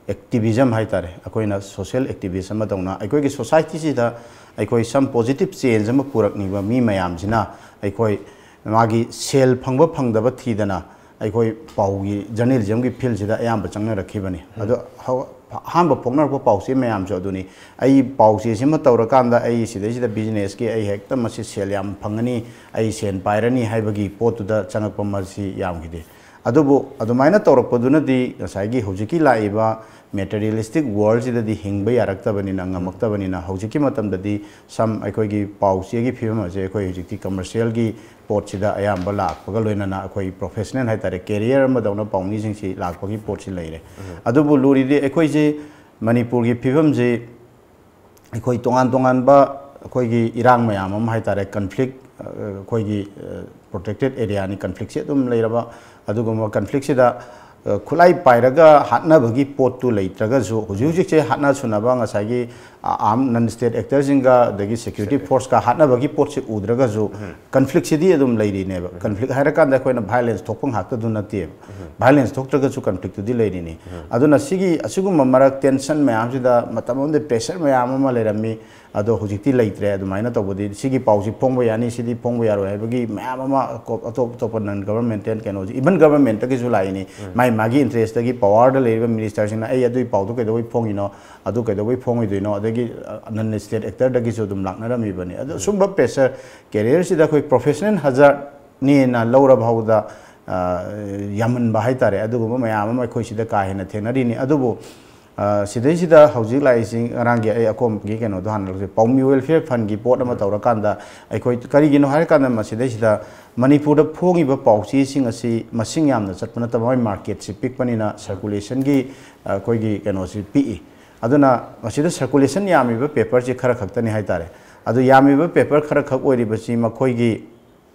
activism ꯍꯥꯏ ꯇꯥꯔꯦ, ꯑꯩꯈꯣꯏꯅ social activist ꯑꯃ ꯇꯧꯅ ꯑꯩꯈꯣꯏꯒꯤ societyꯁꯤꯗ ꯑꯩꯈꯣꯏ some positive change ꯑꯃ ꯄꯨꯔꯛꯅꯤꯡꯕ ꯃꯤ ꯃꯌꯥꯝꯁꯤꯅ ꯑꯩꯈꯣꯏ ꯃꯥꯒꯤ ꯁꯦꯜ ꯐꯪꯕ ꯐꯪꯗꯕ ꯊꯤꯗꯅ ꯑꯩꯈꯣꯏ ꯄꯥꯎꯒꯤ journalismꯒꯤ fieldꯁꯤꯗ ꯑꯌꯥꯝꯕ ꯆꯪꯅꯔꯛꯈꯤꯕꯅꯤ꯫ ꯑꯗꯣ ꯍꯧ-, ꯑꯍꯥꯟꯕ ꯐꯣꯡꯅꯔꯛꯄ ꯄꯥꯎꯆꯦ ꯃꯌꯥꯝꯁꯨ ꯑꯗꯨꯅꯤ꯫ ꯑꯩ ꯄꯥꯎꯆꯦꯁꯤꯃ ꯇꯧꯔꯀꯥꯟꯗ ꯑꯩ ꯁꯤꯗꯩꯁꯤꯗ businessꯀꯤ ꯑꯩ ꯍꯦꯛꯇ ꯃꯁꯤ ꯁꯦꯜ ꯌꯥꯝ ꯐꯪꯒꯅꯤ, ꯑꯩ ꯁꯦꯟ ꯄꯥꯏꯔꯅꯤ ꯍꯥꯏꯕꯒꯤ ꯄꯣꯠꯇꯨꯗ ꯆꯪꯉꯛꯄ ꯃꯁꯤ ꯌꯥꯝꯈꯤꯗꯦ꯫ ꯑꯗꯨꯕꯨ ꯑꯗꯨꯃꯥꯏꯅ ꯇꯧꯔꯛꯄꯗꯨꯅꯗꯤ ꯉꯁꯥꯏꯒꯤ ꯍꯧꯖꯤꯛꯀꯤ ꯂꯥꯛꯏꯕ materialistic world ꯁꯤꯗꯗꯤ ꯍꯤꯡꯕ ꯌꯥꯔꯛꯇꯕꯅꯤꯅ, ꯉꯝꯃꯛꯇꯕꯅꯤꯅ, ꯍꯧꯖꯤꯛꯀꯤ ꯃꯇꯝꯗꯗꯤ ꯁꯝ ꯑꯩꯈꯣꯏꯒꯤ ꯄꯥꯎ ꯆꯦꯒꯤ ꯐꯤꯕꯝ ꯑꯁꯦ ꯑꯩꯈꯣꯏ ꯍꯧꯖꯤꯛꯇꯤ commercial ꯒꯤ ꯄꯣꯠꯁꯤꯗ ꯑꯌꯥꯝꯕ ꯂꯥꯛꯄꯒ ꯂꯣꯏꯅꯅ ꯑꯩꯈꯣꯏ professional ꯍꯥꯏꯇꯥꯔꯦ, career ꯑꯃꯗꯧꯅ ꯄꯥꯎꯃꯤꯁꯤꯡꯁꯤ ꯂꯥꯛꯄꯒꯤ ꯄꯣꯠꯁꯤ ꯂꯩꯔꯦ꯫ ꯑꯗꯨꯕꯨ ꯂꯨꯔꯤꯗꯤ ꯑꯩꯈꯣꯏꯁꯤ ꯃꯅꯤꯄꯨꯔꯒꯤ ꯐꯤꯕꯝꯁꯤ ꯑꯩꯈꯣꯏ ꯇꯣꯉꯥꯟ ꯇꯣꯉꯥꯟꯕ ꯑꯩꯈꯣꯏꯒꯤ ꯏꯔꯥꯡ ꯃꯌꯥꯝ ꯑꯃ ꯍꯥꯏꯇꯥꯔꯦ, conflict, ꯑ, ꯑꯩꯈꯣꯏꯒꯤ, ꯑ, protected area ꯅꯤ, conflict ꯁꯤ ꯑꯗꯨꯝ ꯂꯩꯔꯕ, ꯑꯗꯨꯒꯨꯝꯕ conflict ꯁꯤꯗ, ꯑ, ꯈꯨꯠꯂꯥꯏ ꯄꯥꯏꯔꯒ ꯍꯥꯠꯅꯕꯒꯤ ꯄꯣꯠꯇꯨ ꯂꯩꯇ꯭ꯔꯒꯁꯨ, ꯍꯧꯖꯤꯛ ꯍꯧꯖꯤꯛꯁꯦ ꯍꯥꯠꯅ ꯁꯨꯅꯕ ꯉꯁꯥꯏꯒꯤ, ꯑ, arm non state actor ꯁꯤꯡꯒ ꯑꯗꯒꯤ security force ꯀ ꯍꯥꯠꯅꯕꯒꯤ ꯄꯣꯠꯁꯤ ꯎꯗ꯭ꯔꯒꯁꯨ, conflict ꯁꯤꯗꯤ ꯑꯗꯨꯝ ꯂꯩꯔꯤꯅꯦꯕ꯫ Conflict ꯍꯥꯏꯔꯀꯥꯟꯗ ꯑꯩꯈꯣꯏꯅ violence ꯊꯣꯛꯄ ꯉꯥꯛꯇꯗꯨ ꯅꯠꯇꯦꯕ꯫ Violence ꯊꯣꯛꯇ꯭ꯔꯒꯁꯨ conflict ꯇꯨꯗꯤ ꯂꯩꯔꯤꯅꯤ꯫ ꯑꯗꯨꯅ ꯁꯤꯒꯤ ꯑꯁꯤꯒꯨꯝꯕ ꯃꯔꯛ tension ꯃꯌꯥꯝꯁꯤꯗ ꯃꯇꯝ ꯑꯃꯗ pressure ꯃꯌꯥꯝ ꯑꯃ ꯂꯩꯔꯝꯃꯤ, ꯑꯗꯣ ꯍꯧꯖꯤꯛꯇꯤ ꯂꯩꯇ꯭ꯔꯦ꯫ ꯑꯗꯨꯃꯥꯏꯅ ꯇꯧꯕꯗꯤ, ꯁꯤꯒꯤ ꯄꯥꯎꯁꯤ ꯐꯣꯡꯕ ꯌꯥꯅꯤ, ꯁꯤꯗꯤ ꯐꯣꯡꯕ ꯌꯥꯔꯣꯏ ꯍꯥꯏꯕꯒꯤ ꯃꯌꯥꯝ ꯑꯃ ꯑꯀꯣ-, ꯑꯇꯣꯞ ꯑꯇꯣꯞꯄ non governmental ꯀꯩꯅꯣꯁꯤ, even government ꯇꯒꯤꯁꯨ ꯂꯥꯛꯏꯅꯤ꯫ ꯃꯥꯏ ꯃꯥꯒꯤ interest ꯇꯒꯤ power ꯗ ꯂꯩꯔꯤꯕ minister ꯁꯤꯡꯅ "ꯑꯩ ꯑꯗꯨꯒꯤ ꯄꯥꯎꯗꯨ ꯀꯩꯗꯧꯕꯩ ꯐꯣꯡꯉꯤꯅꯣ, ꯑꯗꯨ ꯀꯩꯗꯧꯕꯩ ꯐꯣꯡꯉꯣꯏꯗꯣꯏꯅꯣ?" ꯑꯗꯒꯤ, ꯑ, non state actor ꯗꯒꯤꯁꯨ ꯑꯗꯨꯝ ꯂꯥꯛꯅꯔꯝꯃꯤꯕꯅꯤ꯫ ꯑꯗꯣ ꯁꯨꯝꯕ pressure, career ꯁꯤꯗ ꯑꯩꯈꯣꯏ professional hazard ꯅꯦꯅ ꯂꯧꯔ ꯐꯥꯎꯕꯗ, ꯑ, ꯌꯥꯝꯃꯟꯕ ꯍꯥꯏꯇꯥꯔꯦ꯫ ꯑꯗꯨꯒꯨꯝꯕ ꯃꯌꯥꯝ ꯑꯃ ꯑꯩꯈꯣꯏ ꯁꯤꯗ ꯀꯥ ꯍꯦꯟꯅ ꯊꯦꯡꯅꯔꯤꯅꯤ꯫ ꯑꯗꯨꯕꯨ, ꯑ, ꯁꯤꯗꯩꯁꯤꯗ ꯍꯧꯖꯤꯛ ꯂꯥꯛꯏꯁꯤ, ꯉꯔꯥꯡꯒꯤ ꯑꯩ ꯑꯀꯣꯝꯒꯤ ꯀꯩꯅꯣꯗꯣ ꯍꯥꯟꯅ ꯂꯧꯖꯩ, ꯄꯥꯎꯃꯤ welfare fund ꯒꯤ ꯄꯣꯠ ꯑꯃ ꯇꯧꯔꯀꯥꯟꯗ ꯑꯩꯈꯣꯏ ꯀꯔꯤꯒꯤꯅꯣ ꯍꯥꯏꯔꯀꯥꯟꯗ ꯃꯁꯤꯗꯩꯁꯤꯗ ꯃꯅꯤꯄꯨꯔꯗ ꯐꯣꯡꯉꯤꯕ ꯄꯥꯎꯆꯦꯁꯤꯡ ꯑꯁꯤ ꯃꯁꯤꯡ ꯌꯥꯝꯅ ꯆꯠꯄ ꯅꯠꯇꯕ, ꯃꯣꯏ market ꯁꯤ ꯄꯤꯛꯄꯅꯤꯅ circulation ꯒꯤ, ꯑ, ꯑꯩꯈꯣꯏꯒꯤ ꯀꯩꯅꯣꯁꯤ ꯄꯤꯛꯏ꯫ ꯑꯗꯨꯅ ꯃꯁꯤꯗ circulation ꯌꯥꯝꯃꯤꯕ paper ꯁꯤ ꯈꯔ ꯈꯛꯇꯅꯤ ꯍꯥꯏꯇꯥꯔꯦ꯫ ꯑꯗꯨ ꯌꯥꯝꯃꯤꯕ paper ꯈꯔ ꯈꯛ ꯑꯣꯏꯔꯤꯕꯁꯤ ꯃꯈꯣꯏꯒꯤ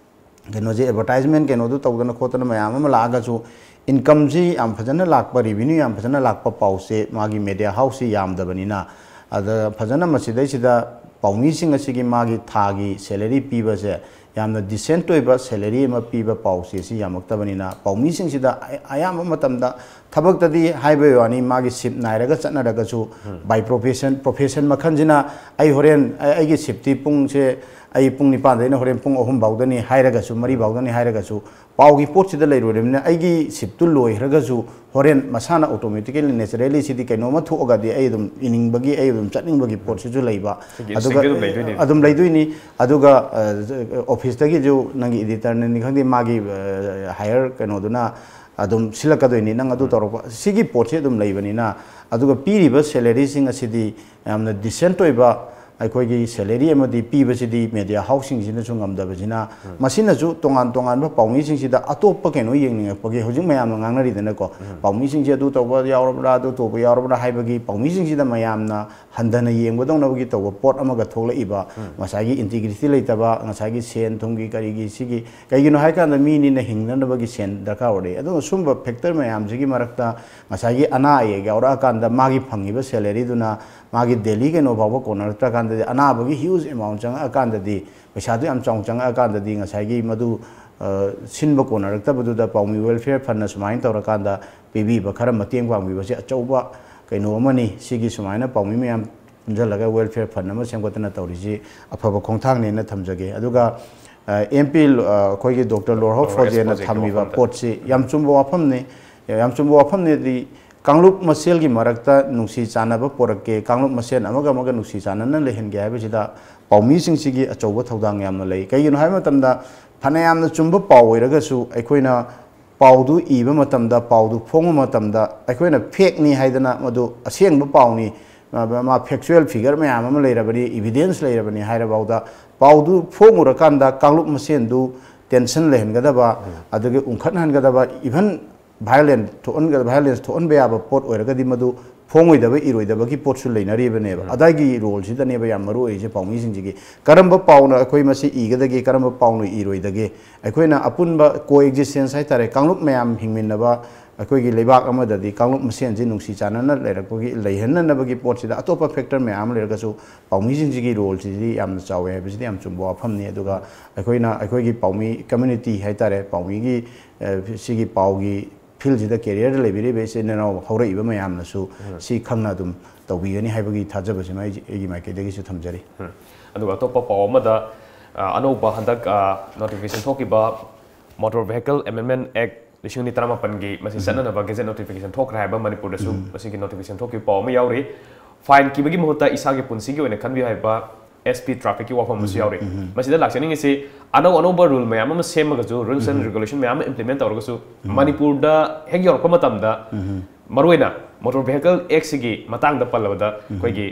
ꯀꯩꯅꯣꯁꯦ, advertisement ꯀꯩꯅꯣꯗꯨ ꯇꯧꯗꯅ ꯈꯣꯠꯇꯅ ꯃꯌꯥꯝ ꯑꯃ ꯂꯥꯛꯑꯒꯁꯨ, income ꯁꯤ ꯌꯥꯝ ꯐꯖꯅ ꯂꯥꯛꯄ, revenue ꯌꯥꯝ ꯐꯖꯅ ꯂꯥꯛꯄ ꯄꯥꯎꯁꯦ ꯃꯥꯒꯤ media house ꯁꯤ ꯌꯥꯝꯗꯕꯅꯤꯅ, ꯑꯗ ꯐꯖꯅ ꯃꯁꯤꯗꯩꯁꯤꯗ ꯄꯥꯎꯃꯤꯁꯤꯡ ꯑꯁꯤꯒꯤ ꯃꯥꯒꯤ ꯊꯥꯒꯤ salary ꯄꯤꯕꯁꯦ ꯌꯥꯝꯅ decent ꯑꯣꯏꯕ salary ꯑꯃ ꯄꯤꯕ ꯄꯥꯎꯆꯦ ꯁꯤ ꯌꯥꯝꯃꯛꯇꯕꯅꯤꯅ, ꯄꯥꯎꯃꯤꯁꯤꯡꯁꯤꯗ ꯑꯌꯥꯝꯕ ꯃꯇꯝꯗ ꯊꯕꯛꯇꯗꯤ ꯍꯥꯏꯕꯒꯤ ꯋꯥꯅꯤ, ꯃꯥꯒꯤ shift ꯅꯥꯏꯔꯒ ꯆꯠꯅꯔꯒꯁꯨ, by profession, profession ꯃꯈꯜꯁꯤꯅ ꯑꯩ ꯍꯣꯔꯦꯟ ꯑꯩ-, ꯑꯩꯒꯤ shift ꯇꯤ ꯄꯨꯡꯁꯦ ꯑꯩ ꯄꯨꯡ ꯅꯤꯄꯥꯟꯗꯩꯅ ꯍꯣꯔꯦꯟ ꯄꯨꯡ ꯑꯍꯨꯝ ꯐꯥꯎꯗꯅꯤ ꯍꯥꯏꯔꯒꯁꯨ, ꯃꯔꯤ ꯐꯥꯎꯗꯅꯤ ꯍꯥꯏꯔꯒꯁꯨ, ꯄꯥꯎꯒꯤ ꯄꯣꯠꯁꯤꯗ ꯂꯩꯔꯨꯔꯕꯅꯤꯅ ꯑꯩꯒꯤ ꯁꯤꯞꯇꯨ ꯂꯣꯏꯈ꯭ꯔꯒꯁꯨ ꯍꯣꯔꯦꯟ ꯃꯁꯥꯅ automatically, naturally ꯁꯤꯗꯤ ꯀꯩꯅꯣꯝꯃ ꯊꯣꯛꯑꯒꯗꯤ ꯑꯩ ꯑꯗꯨꯝ ꯏꯅꯤꯡꯕꯒꯤ, ꯑꯩ ꯑꯗꯨꯝ ꯆꯠꯅꯤꯡꯕꯒꯤ ꯄꯣꯠꯁꯤꯁꯨ ꯂꯩꯕ꯫ ꯁꯤꯒꯤ ꯑꯗꯨꯒ instinct ꯑꯗꯨꯝ ꯂꯩꯗꯣꯏꯅꯦ꯫ ꯑꯗꯨꯝ ꯂꯩꯗꯣꯏꯅꯤ꯫ ꯑꯗꯨꯒ, ꯑ, office ꯇꯒꯤꯁꯨ ꯅꯪꯒꯤ editor ꯅꯅꯤ ꯈꯪꯗꯦ, ꯃꯥꯒꯤ, ꯑ, higher ꯀꯩꯅꯣꯗꯨꯅ ꯑꯗꯨꯝ ꯁꯤꯜꯂꯛꯀꯗꯣꯏꯅꯤ, "ꯅꯪ ꯑꯗꯨ ꯎꯝ꯫ ꯇꯧꯔꯛꯄ", ꯁꯤꯒꯤ ꯄꯣꯠꯁꯤ ꯑꯗꯨꯝ ꯂꯩꯕꯅꯤꯅ꯫ ꯑꯗꯨꯒ ꯄꯤꯔꯤꯕ salary ꯁꯤꯡ ꯑꯁꯤꯗꯤ ꯌꯥꯝꯅ decent ꯑꯣꯏꯕ, ꯑꯩꯈꯣꯏꯒꯤ salary ꯑꯃꯗꯤ ꯄꯤꯕꯁꯤꯗꯤ media house ꯁꯤꯡꯁꯤꯅꯁꯨ ꯉꯝꯗꯕꯁꯤꯅ, ꯎꯝ꯫ ꯃꯁꯤꯅꯁꯨ ꯇꯣꯉꯥꯟ ꯇꯣꯉꯥꯟꯕ ꯄꯥꯎꯃꯤꯁꯤꯡꯁꯤꯗ ꯑꯇꯣꯞꯄ ꯀꯩꯅꯣ ꯌꯦꯡꯅꯤꯡꯉꯛꯄꯒꯤ ꯍꯧꯖꯤꯛ ꯃꯌꯥꯝꯅ ꯉꯥꯡꯅꯔꯤꯗꯅꯀꯣ, ꯎꯝ꯫ ꯄꯥꯎꯃꯤꯁꯤꯡꯁꯤ ꯑꯗꯨ ꯇꯧꯕ ꯌꯥꯎꯔꯕ꯭ꯔꯥ, ꯑꯗꯨ ꯇꯧꯕ ꯌꯥꯎꯔꯕ꯭ꯔꯥ ꯍꯥꯏꯕꯒꯤ ꯄꯥꯎꯃꯤꯁꯤꯡꯁꯤꯗ ꯃꯌꯥꯝꯅ ꯍꯟꯊꯅ ꯌꯦꯡꯕꯗꯧꯅꯕꯒꯤ ꯇꯧꯕ ꯄꯣꯠ ꯑꯃꯒ ꯊꯣꯛꯂꯛꯏꯕ, ꯎꯝ꯫ ꯉꯁꯥꯏꯒꯤ integrity ꯂꯩꯇꯕ, ꯉꯁꯥꯏꯒꯤ ꯁꯦꯟ ꯊꯨꯝꯒꯤ ꯀꯔꯤꯒꯤ ꯁꯤꯒꯤ, ꯀꯩꯒꯤꯅꯣ ꯍꯥꯏꯀꯥꯟꯗ ꯃꯤꯅꯤꯅ ꯍꯤꯡꯅꯅꯕꯒꯤ ꯁꯦꯟ ꯗꯔꯀꯥꯔ ꯑꯣꯏꯔꯛꯏ꯫ ꯑꯗꯨꯅ ꯁꯨꯝꯕ factor ꯃꯌꯥꯝꯁꯤꯒꯤ ꯃꯔꯛꯇ ꯉꯁꯥꯏꯒꯤ ꯑꯅꯥ ꯑꯌꯦꯛ ꯌꯥꯎꯔꯛꯑꯀꯥꯟꯗ ꯃꯥꯒꯤ ꯐꯪꯉꯤꯕ salary ꯗꯨꯅ ꯃꯥꯒꯤ daily ꯀꯩꯅꯣ ꯐꯥꯎꯕ ꯀꯣꯟꯅꯔꯛꯇ꯭ꯔꯀꯥꯟꯗꯗꯤ, ꯑꯅꯥꯕꯒꯤ huge amount ꯆꯪꯉꯛꯑꯀꯥꯟꯗꯗꯤ, ꯄꯩꯁꯥꯗꯨ ꯌꯥꯝ ꯆꯥꯎꯅ ꯆꯪꯉꯛꯑꯀꯥꯟꯗꯗꯤ ꯉꯁꯥꯏꯒꯤ ꯃꯗꯨ, ꯑ, ꯁꯤꯟꯕ ꯀꯣꯟꯅꯔꯛꯇꯕꯗꯨꯗ ꯄꯥꯎꯃꯤ welfare fund ꯅ ꯁꯨꯃꯥꯏꯅ ꯇꯧꯔꯀꯥꯟꯗ ꯄꯤꯕꯤꯕ, ꯈꯔ ꯃꯇꯦꯡ ꯄꯥꯡꯕꯤꯕꯁꯦ ꯑꯆꯧꯕ ꯀꯩꯅꯣ ꯑꯃꯅꯤ꯫ ꯁꯤꯒꯤ ꯁꯨꯃꯥꯏꯅ ꯄꯥꯎꯃꯤ ꯃꯌꯥꯝ ꯄꯨꯟꯁꯤꯜꯂꯒ welfare fund ꯑꯃ ꯁꯦꯝꯒꯠꯇꯅ ꯇꯧꯔꯤꯁꯤ ꯑꯐꯕ ꯈꯣꯡꯊꯥꯡꯅꯦꯅ ꯊꯝꯖꯒꯦ꯫ ꯑꯗꯨꯒ, ꯑ, MP, ꯑ, ꯑꯩꯈꯣꯏꯒꯤ Doctor ꯂꯣꯔꯍꯧ ꯂꯣꯔꯍꯧ ꯐꯣꯖꯦꯅ ꯐꯣꯖꯦꯒꯤ ꯊꯝꯃꯤꯕ ꯋꯥꯐꯝꯗ꯫ ꯄꯣꯠꯁꯤ ꯌꯥꯝ ꯆꯨꯝꯕ ꯋꯥꯐꯝꯅꯤ꯫ ꯌꯥꯝ ꯆꯨꯝꯕ ꯋꯥꯐꯝꯅꯤꯗꯤ, ꯀꯥꯡꯂꯨꯞ ꯃꯁꯦꯜꯒꯤ ꯃꯔꯛꯇ ꯅꯨꯡꯁꯤ ꯆꯥꯟꯅꯕ ꯄꯨꯔꯛꯀꯦ, ꯀꯥꯡꯂꯨꯞ ꯃꯁꯦꯜ ꯑꯃꯒ ꯑꯃꯒ ꯅꯨꯡꯁꯤ ꯆꯥꯟꯅꯅ ꯂꯩꯍꯟꯒꯦ ꯍꯥꯏꯕꯁꯤꯗ ꯄꯥꯎꯃꯤꯁꯤꯡꯁꯤꯒꯤ ꯑꯆꯧꯕ ꯊꯧꯗꯥꯡ ꯌꯥꯝꯅ ꯂꯩ꯫ ꯀꯩꯒꯤꯅꯣ ꯍꯥꯏꯕ ꯃꯇꯝꯗ, ꯐꯅꯌꯥꯝꯅ ꯆꯨꯝꯕ ꯄꯥꯎ ꯑꯣꯏꯔꯒꯁꯨ, ꯑꯩꯈꯣꯏꯅ ꯄꯥꯎꯗꯨ ꯏꯕ ꯃꯇꯝꯗ, ꯄꯥꯎꯗꯨ ꯐꯣꯡꯕ ꯃꯇꯝꯗ, ꯑꯩꯈꯣꯏꯅ fake ꯅꯤ ꯍꯥꯏꯗꯅ ꯃꯗꯨ ꯑꯁꯦꯡꯕ ꯄꯥꯎꯅꯤ, ꯃꯥ, ꯃꯥ factual figure ꯃꯌꯥꯝ ꯑꯃ ꯂꯩꯔꯕꯅꯤ, evidence ꯂꯩꯔꯕꯅꯤ ꯍꯥꯏꯔꯐꯥꯎꯗ, ꯄꯥꯎꯗꯨ ꯐꯣꯡꯉꯨꯔꯀꯥꯟꯗ ꯀꯥꯡꯂꯨꯞ ꯃꯁꯦꯟꯗꯨ tension ꯂꯩꯍꯟꯒꯗꯕ, ꯎꯝ꯫ ꯑꯗꯒꯤ ꯎꯪꯈꯠꯍꯟꯒꯗꯕ, even violent ꯊꯣꯛꯍꯟꯒ-, violence ꯊꯣꯛꯍꯟꯕ ꯌꯥꯕ ꯄꯣꯠ ꯑꯣꯏꯔꯒꯗꯤ ꯃꯗꯨ ꯐꯣꯡꯉꯣꯏꯗꯕ, ꯏꯔꯣꯏꯗꯕꯒꯤ ꯄꯣꯠꯁꯨ ꯂꯩꯅꯔꯤꯕꯅꯦꯕ꯫ ꯎꯝ꯫ ꯑꯗꯥꯏꯒꯤ role ꯁꯤꯗꯅꯦꯕ ꯌꯥꯝ ꯃꯔꯨ ꯑꯣꯏꯔꯤꯁꯦ ꯄꯥꯎꯃꯤꯁꯤꯡꯁꯤꯒꯤ꯫ ꯀꯔꯝꯕ ꯄꯥꯎꯅ ꯑꯩꯈꯣꯏ ꯃꯁꯤ ꯏꯒꯗꯒꯦ, ꯀꯔꯝꯕ ꯄꯥꯎꯅ ꯏꯔꯣꯏꯗꯒꯦ? ꯑꯩꯈꯣꯏꯅ ꯑꯄꯨꯟꯕ coexistence ꯍꯥꯏꯇꯥꯔꯦ, ꯀꯥꯡꯂꯨꯞ ꯃꯌꯥꯝ ꯍꯤꯡꯃꯤꯟꯅꯕ ꯑꯩꯈꯣꯏꯒꯤ ꯂꯩꯕꯥꯛ ꯑꯃꯗꯗꯤ ꯀꯥꯡꯂꯨꯞ ꯃꯁꯦꯟꯁꯤ ꯅꯨꯡꯁꯤ ꯆꯥꯟꯅꯅ ꯂꯩꯔꯛꯄꯒꯤ, ꯂꯩꯍꯟꯅꯅꯕꯒꯤ ꯄꯣꯠꯁꯤꯗ ꯑꯇꯣꯞꯄ factor ꯃꯌꯥꯝ ꯑꯃ ꯂꯩꯔꯒꯁꯨ ꯄꯥꯎꯃꯤꯁꯤꯡꯁꯤꯒꯤ role ꯁꯤꯗꯤ ꯌꯥꯝꯅ ꯆꯥꯎꯋꯦ ꯍꯥꯏꯕꯁꯤꯗꯤ ꯌꯥꯝ ꯆꯨꯝꯕ ꯋꯥꯐꯝꯅꯤ꯫ ꯑꯗꯨꯒ ꯑꯩꯈꯣꯏꯅ, ꯑꯩꯈꯣꯏꯒꯤ ꯄꯥꯎꯃꯤ community ꯍꯥꯏꯇꯥꯔꯦ, ꯄꯥꯎꯃꯤꯒꯤ, ꯑ, ꯁꯤꯒꯤ ꯄꯥꯎꯒꯤ field ꯁꯤꯗ career ꯗ ꯂꯩꯕꯤꯔꯤꯕ ꯏꯆꯤꯟ ꯏꯅꯥꯎ ꯍꯧꯔꯛꯏꯕ ꯃꯌꯥꯝꯅꯁꯨ ꯎꯝ꯫ ꯁꯤ ꯈꯪꯅ ꯑꯗꯨꯝ ꯇꯧꯕꯤꯒꯅꯤ ꯍꯥꯏꯕꯒꯤ ꯊꯥꯖꯕꯁꯤꯃ ꯑꯩ, ꯑꯩꯒꯤ ꯃꯥꯏꯀꯩꯗꯒꯤꯁꯨ ꯊꯝꯖꯔꯤ꯫ ꯎꯝ꯫ ꯑꯗꯨꯒ ꯑꯇꯣꯞꯄ ꯄꯥꯎ ꯑꯃꯗ, ꯑ, ꯑꯅꯧꯕ ꯍꯟꯗꯛ ꯅꯣꯇꯤꯐꯤꯀꯦꯁꯟ ꯊꯣꯛꯈꯤꯕ Motor Vehicle Amendment Act ꯂꯤꯁꯤꯡ ꯑꯅꯤ ꯇꯔꯥꯃꯥꯄꯟꯒꯤ ꯃꯁꯤ ꯆꯠꯅꯅꯕ ꯒꯦꯖꯦꯠ ꯅꯣꯇꯤꯐꯤꯀꯦꯁꯟ ꯊꯣꯛꯈ꯭ꯔꯦ ꯍꯥꯏꯕ ꯃꯅꯤꯄꯨꯔꯗꯁꯨ ꯃꯁꯤꯒꯤ ꯅꯣꯇꯤꯐꯤꯀꯦꯁꯟ ꯊꯣꯛꯈꯤꯕ ꯄꯥꯎ ꯑꯃ ꯌꯥꯎꯔꯤ꯫ ꯐꯥꯏꯟ ꯀꯤꯕꯒꯤ ꯃꯍꯨꯠꯇ ꯏꯁꯥꯒꯤ ꯄꯨꯟꯁꯤꯒꯤ ꯑꯣꯏꯅ ꯈꯟꯕꯤꯌꯨ ꯍꯥꯏꯕ ꯑꯦꯁ ꯄꯤ ꯇ꯭ꯔꯥꯐꯤꯛꯀꯤ ꯋꯥꯐꯝ ꯑꯃꯁꯨ ꯌꯥꯎꯔꯤ꯫ ꯃꯁꯤꯗ ꯂꯥꯛꯆꯅꯤꯡꯉꯤꯁꯤ, ꯑꯅꯧ ꯑꯅꯧꯕ ꯔꯨꯜ ꯃꯌꯥꯝ ꯑꯃ ꯁꯦꯝꯃꯒꯁꯨ, ꯔꯨꯜꯁ ꯑꯦꯟ ꯔꯤꯒꯨꯂꯦꯁꯟ ꯃꯌꯥꯝ ꯑꯃ ꯏꯝꯄ꯭ꯂꯤꯃꯦꯟ ꯇꯧꯔꯒꯁꯨ, ꯃꯅꯤꯄꯨꯔꯗ ꯍꯦꯛ ꯌꯧꯔꯛꯄ ꯃꯇꯝꯗ, ꯃꯔꯨꯑꯣꯏꯅ ꯃꯣꯇꯣꯔ ꯚꯦꯍꯤꯀꯜ ꯑꯦꯛꯁꯤꯒꯤ ꯃꯇꯥꯡꯗ ꯄꯜꯂꯕꯗ, ꯑꯩꯈꯣꯏꯒꯤ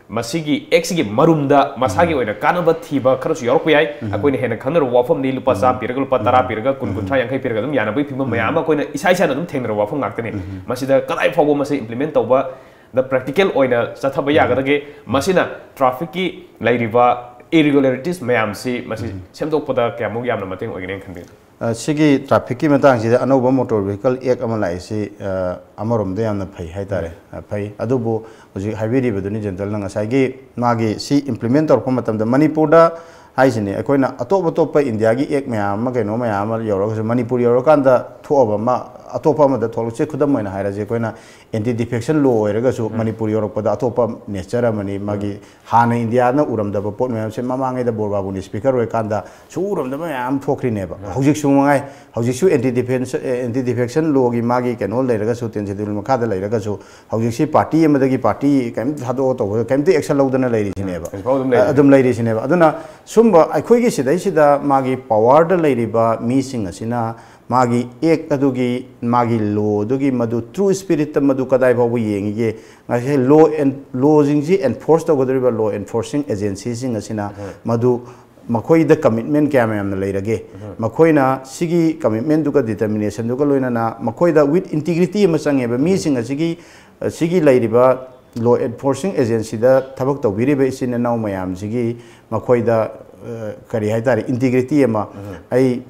ꯃꯁꯤꯒꯤ ꯑꯦꯛꯁꯤꯒꯤ ꯃꯔꯨꯝꯗ ꯃꯁꯥꯒꯤ ꯑꯣꯏꯅ ꯀꯥꯟꯅꯕ ꯊꯤꯕ ꯈꯔꯁꯨ ꯌꯥꯎꯔꯛꯄ ꯌꯥꯏ꯫ ꯑꯩꯈꯣꯏꯅ ꯍꯦꯟꯅ ꯈꯪꯅꯔꯕ ꯋꯥꯐꯝꯗꯤ ꯂꯨꯄꯥ ꯆꯥꯝꯃ ꯄꯤꯔꯒ, ꯂꯨꯄꯥ ꯇꯔꯥ ꯄꯤꯔꯒ, ꯀꯨꯟ, ꯀꯨꯟꯊ꯭ꯔꯥ, ꯌꯥꯡꯈꯩ ꯄꯤꯔꯒ ꯑꯗꯨꯝ ꯌꯥꯅꯕꯒꯤ ꯐꯤꯕꯝ ꯃꯌꯥꯝ ꯑꯃ ꯑꯩꯈꯣꯏꯅ ꯏꯁꯥ ꯏꯁꯥꯅ ꯑꯗꯨꯝ ꯊꯦꯡꯅꯔꯕ ꯋꯥꯐꯝ ꯉꯥꯛꯇꯅꯤ꯫ ꯃꯁꯤꯗ ꯀꯗꯥꯏ ꯐꯥꯎꯕ ꯃꯁꯤ ꯏꯝꯄ꯭ꯂꯤꯃꯦꯟ ꯇꯧꯕꯗ ꯄ꯭ꯔꯦꯛꯇꯤꯀꯦꯜ ꯑꯣꯏꯅ ꯆꯠꯊꯕ ꯌꯥꯒꯗꯒꯦ? ꯃꯁꯤꯅ ꯇ꯭ꯔꯥꯐꯤꯛꯀꯤ ꯂꯩꯔꯤꯕ ꯏꯔꯤꯒꯨꯂꯔꯤꯇꯤꯁ ꯃꯌꯥꯝꯁꯤ ꯃꯁꯤ ꯁꯦꯝꯗꯣꯛꯄꯗ ꯀꯌꯥꯃꯨꯛ ꯌꯥꯝꯅ ꯃꯇꯦꯡ ꯑꯣꯏꯒꯅꯤ ꯈꯟꯕꯤꯕ? ꯑ, ꯁꯤꯒꯤ ꯇ꯭ꯔꯥꯐꯤꯛꯀꯤ ꯃꯇꯥꯡꯁꯤꯗ ꯑꯅꯧꯕ ꯃꯣꯇꯣꯔ ꯚꯦꯍꯤꯀꯜ ꯑꯦꯛ ꯑꯃ ꯂꯥꯛꯏꯁꯤ, ꯑ, ꯑꯃꯔꯣꯝꯗ ꯌꯥꯝꯅ ꯐꯩ ꯍꯥꯏꯇꯥꯔꯦ꯫ ꯑ, ꯐꯩ꯫ ꯑꯗꯨꯕꯨ ꯍꯧꯖꯤꯛ ꯍꯥꯏꯕꯤꯔꯤꯕꯗꯨꯅꯤ, ꯖꯦꯟꯇꯜꯅ ꯉꯁꯥꯏꯒꯤ ꯃꯥꯒꯤ ꯁꯤ ꯏꯝꯄ꯭ꯂꯤꯃꯦꯟ ꯇꯧꯔꯛꯄ ꯃꯇꯝꯗ ꯃꯅꯤꯄꯨꯔꯗ ꯍꯥꯏꯁꯤꯅꯤ, ꯑꯩꯈꯣꯏꯅ ꯑꯇꯣꯞ ꯑꯇꯣꯞꯄ ꯏꯟꯗꯤꯌꯥꯒꯤ ꯑꯦꯛ ꯃꯌꯥꯝ ꯑꯃ, ꯀꯩꯅꯣ ꯃꯌꯥꯝ ꯑꯃ ꯌꯧꯔꯒꯁꯨ, ꯃꯅꯤꯄꯨꯔ ꯌꯧꯔꯀꯥꯟꯗ ꯊꯣꯛꯑꯕ ꯑꯃ, ꯑꯇꯣꯞꯄ ꯑꯃꯗ ꯊꯣꯛꯂꯛꯁꯦ꯫ ꯈꯨꯗꯝ ꯑꯣꯏꯅ ꯍꯥꯏꯔꯁꯤ, ꯑꯩꯈꯣꯏꯅ ꯑꯦꯟꯇꯤ ꯗꯤꯐꯦꯛꯁꯟ ꯂꯣ ꯑꯣꯏꯔꯒꯁꯨ, ꯃꯅꯤꯄꯨꯔ ꯌꯧꯔꯛꯄꯗ ꯑꯇꯣꯞꯄ ꯅꯦꯆꯔ ꯑꯃꯅꯤ꯫ ꯃꯥꯒꯤ ꯍꯥꯟꯅ ꯏꯟꯗꯤꯌꯥꯅ ꯎꯔꯝꯗꯕ ꯄꯣꯠ ꯃꯌꯥꯝꯁꯦ ꯃꯃꯥꯡꯉꯩꯗ ꯕꯣꯔꯕꯥꯕꯨꯅ ꯁ꯭ꯄꯤꯀꯔ ꯑꯣꯏꯔꯀꯥꯟꯗ ꯁꯨꯛꯎ ꯎꯔꯝꯗꯕ ꯃꯌꯥꯝ ꯑꯃ ꯊꯣꯛꯈ꯭ꯔꯤꯅꯦꯕ꯫ ꯍꯧꯖꯤꯛꯁꯨ ꯃꯉꯥꯏ, ꯍꯧꯖꯤꯛꯁꯨ ꯑꯦꯟꯇꯤ ꯗꯤꯐꯦꯟꯁ, ꯑꯦ, ꯑꯦꯟꯇꯤ ꯗꯤꯐꯦꯛꯁꯟ ꯂꯣꯒꯤ ꯃꯥꯒꯤ ꯀꯩꯅꯣ ꯂꯩꯔꯒꯁꯨ, ꯇꯦꯟ ꯁꯦꯗ꯭ꯌꯨꯜ ꯃꯈꯥꯗ ꯂꯩꯔꯒꯁꯨ, ꯍꯧꯖꯤꯛꯁꯤ ꯄꯥꯔꯇꯤ ꯑꯃꯗꯒꯤ ꯄꯥꯔꯇꯤ ꯀꯩꯝꯇ ꯊꯥꯗꯣꯛꯑ ꯇꯧꯕꯗ ꯀꯩꯝꯇ ꯑꯦꯛꯁꯟ ꯂꯧꯗꯅ ꯂꯩꯔꯤꯁꯤꯅꯦꯕ꯫ ꯍꯧꯖꯤꯛꯐꯥꯎ ꯑꯗꯨꯝ ꯂꯩꯔꯤ꯫ ꯑꯗꯨꯝ ꯂꯩꯔꯤꯁꯤꯅꯦꯕ꯫ ꯑꯗꯨꯅ ꯁꯨꯝꯕ ꯑꯩꯈꯣꯏꯒꯤ ꯁꯤꯗꯩꯁꯤꯗ ꯃꯥꯒꯤ ꯄꯋꯥꯔꯗ ꯂꯩꯔꯤꯕ ꯃꯤꯁꯤꯡ ꯑꯁꯤꯅ ꯃꯥꯒꯤ ꯑꯦꯛ ꯑꯗꯨꯒꯤ, ꯃꯥꯒꯤ ꯂꯣ ꯑꯗꯨꯒꯤ ꯃꯗꯨ ꯇ꯭ꯔꯨ ꯁ꯭ꯄꯤꯔꯤꯠꯇ ꯃꯗꯨ ꯀꯗꯥꯏ ꯐꯥꯎꯕ ꯌꯦꯡꯉꯤꯒꯦ? ꯉꯁꯥꯏ ꯂꯣ ꯑꯦꯟ-, ꯂꯣꯁꯤꯡꯁꯤ ꯑꯦꯟꯐꯣꯔꯁ ꯇꯧꯒꯗꯧꯔꯤꯕ ꯂꯣ ꯑꯦꯟꯐꯣꯔꯁꯤꯡ ꯑꯦꯖꯦꯟꯁꯤꯁꯤꯡ ꯑꯁꯤꯅ ꯃꯗꯨ ꯃꯈꯣꯏꯗ ꯀꯃꯤꯠꯃꯦꯟ ꯀꯌꯥꯝ ꯌꯥꯝꯅ ꯂꯩꯔꯒꯦ? ꯃꯈꯣꯏꯅ ꯁꯤꯒꯤ ꯀꯃꯤꯠꯃꯦꯟꯗꯨꯒ ꯗꯤꯇꯔꯃꯤꯅꯦꯁꯟꯗꯨꯒ ꯂꯣꯏꯅꯅ ꯃꯈꯣꯏꯗ ꯋꯤꯠ ꯏꯟꯇꯤꯒ꯭ꯔꯤꯇꯤ ꯑꯃ ꯆꯪꯉꯦꯕ꯫ ꯃꯤꯁꯤꯡ ꯑꯁꯤꯒꯤ, ꯑ, ꯁꯤꯒꯤ ꯂꯩꯔꯤꯕ ꯂꯣ ꯑꯦꯟꯐꯣꯔꯁꯤꯡ ꯑꯦꯖꯦꯟꯁꯤꯗ ꯊꯕꯛ ꯇꯧꯕꯤꯔꯤꯕ ꯏꯆꯤꯟ ꯏꯅꯥꯎ ꯃꯌꯥꯝꯁꯤꯒꯤ ꯃꯈꯣꯏꯗ, ꯑ, ꯀꯔꯤ ꯍꯥꯏꯇꯥꯔꯦ, ꯏꯟꯇꯤꯒ꯭ꯔꯤꯇꯤ ꯑꯃ, ꯑꯩ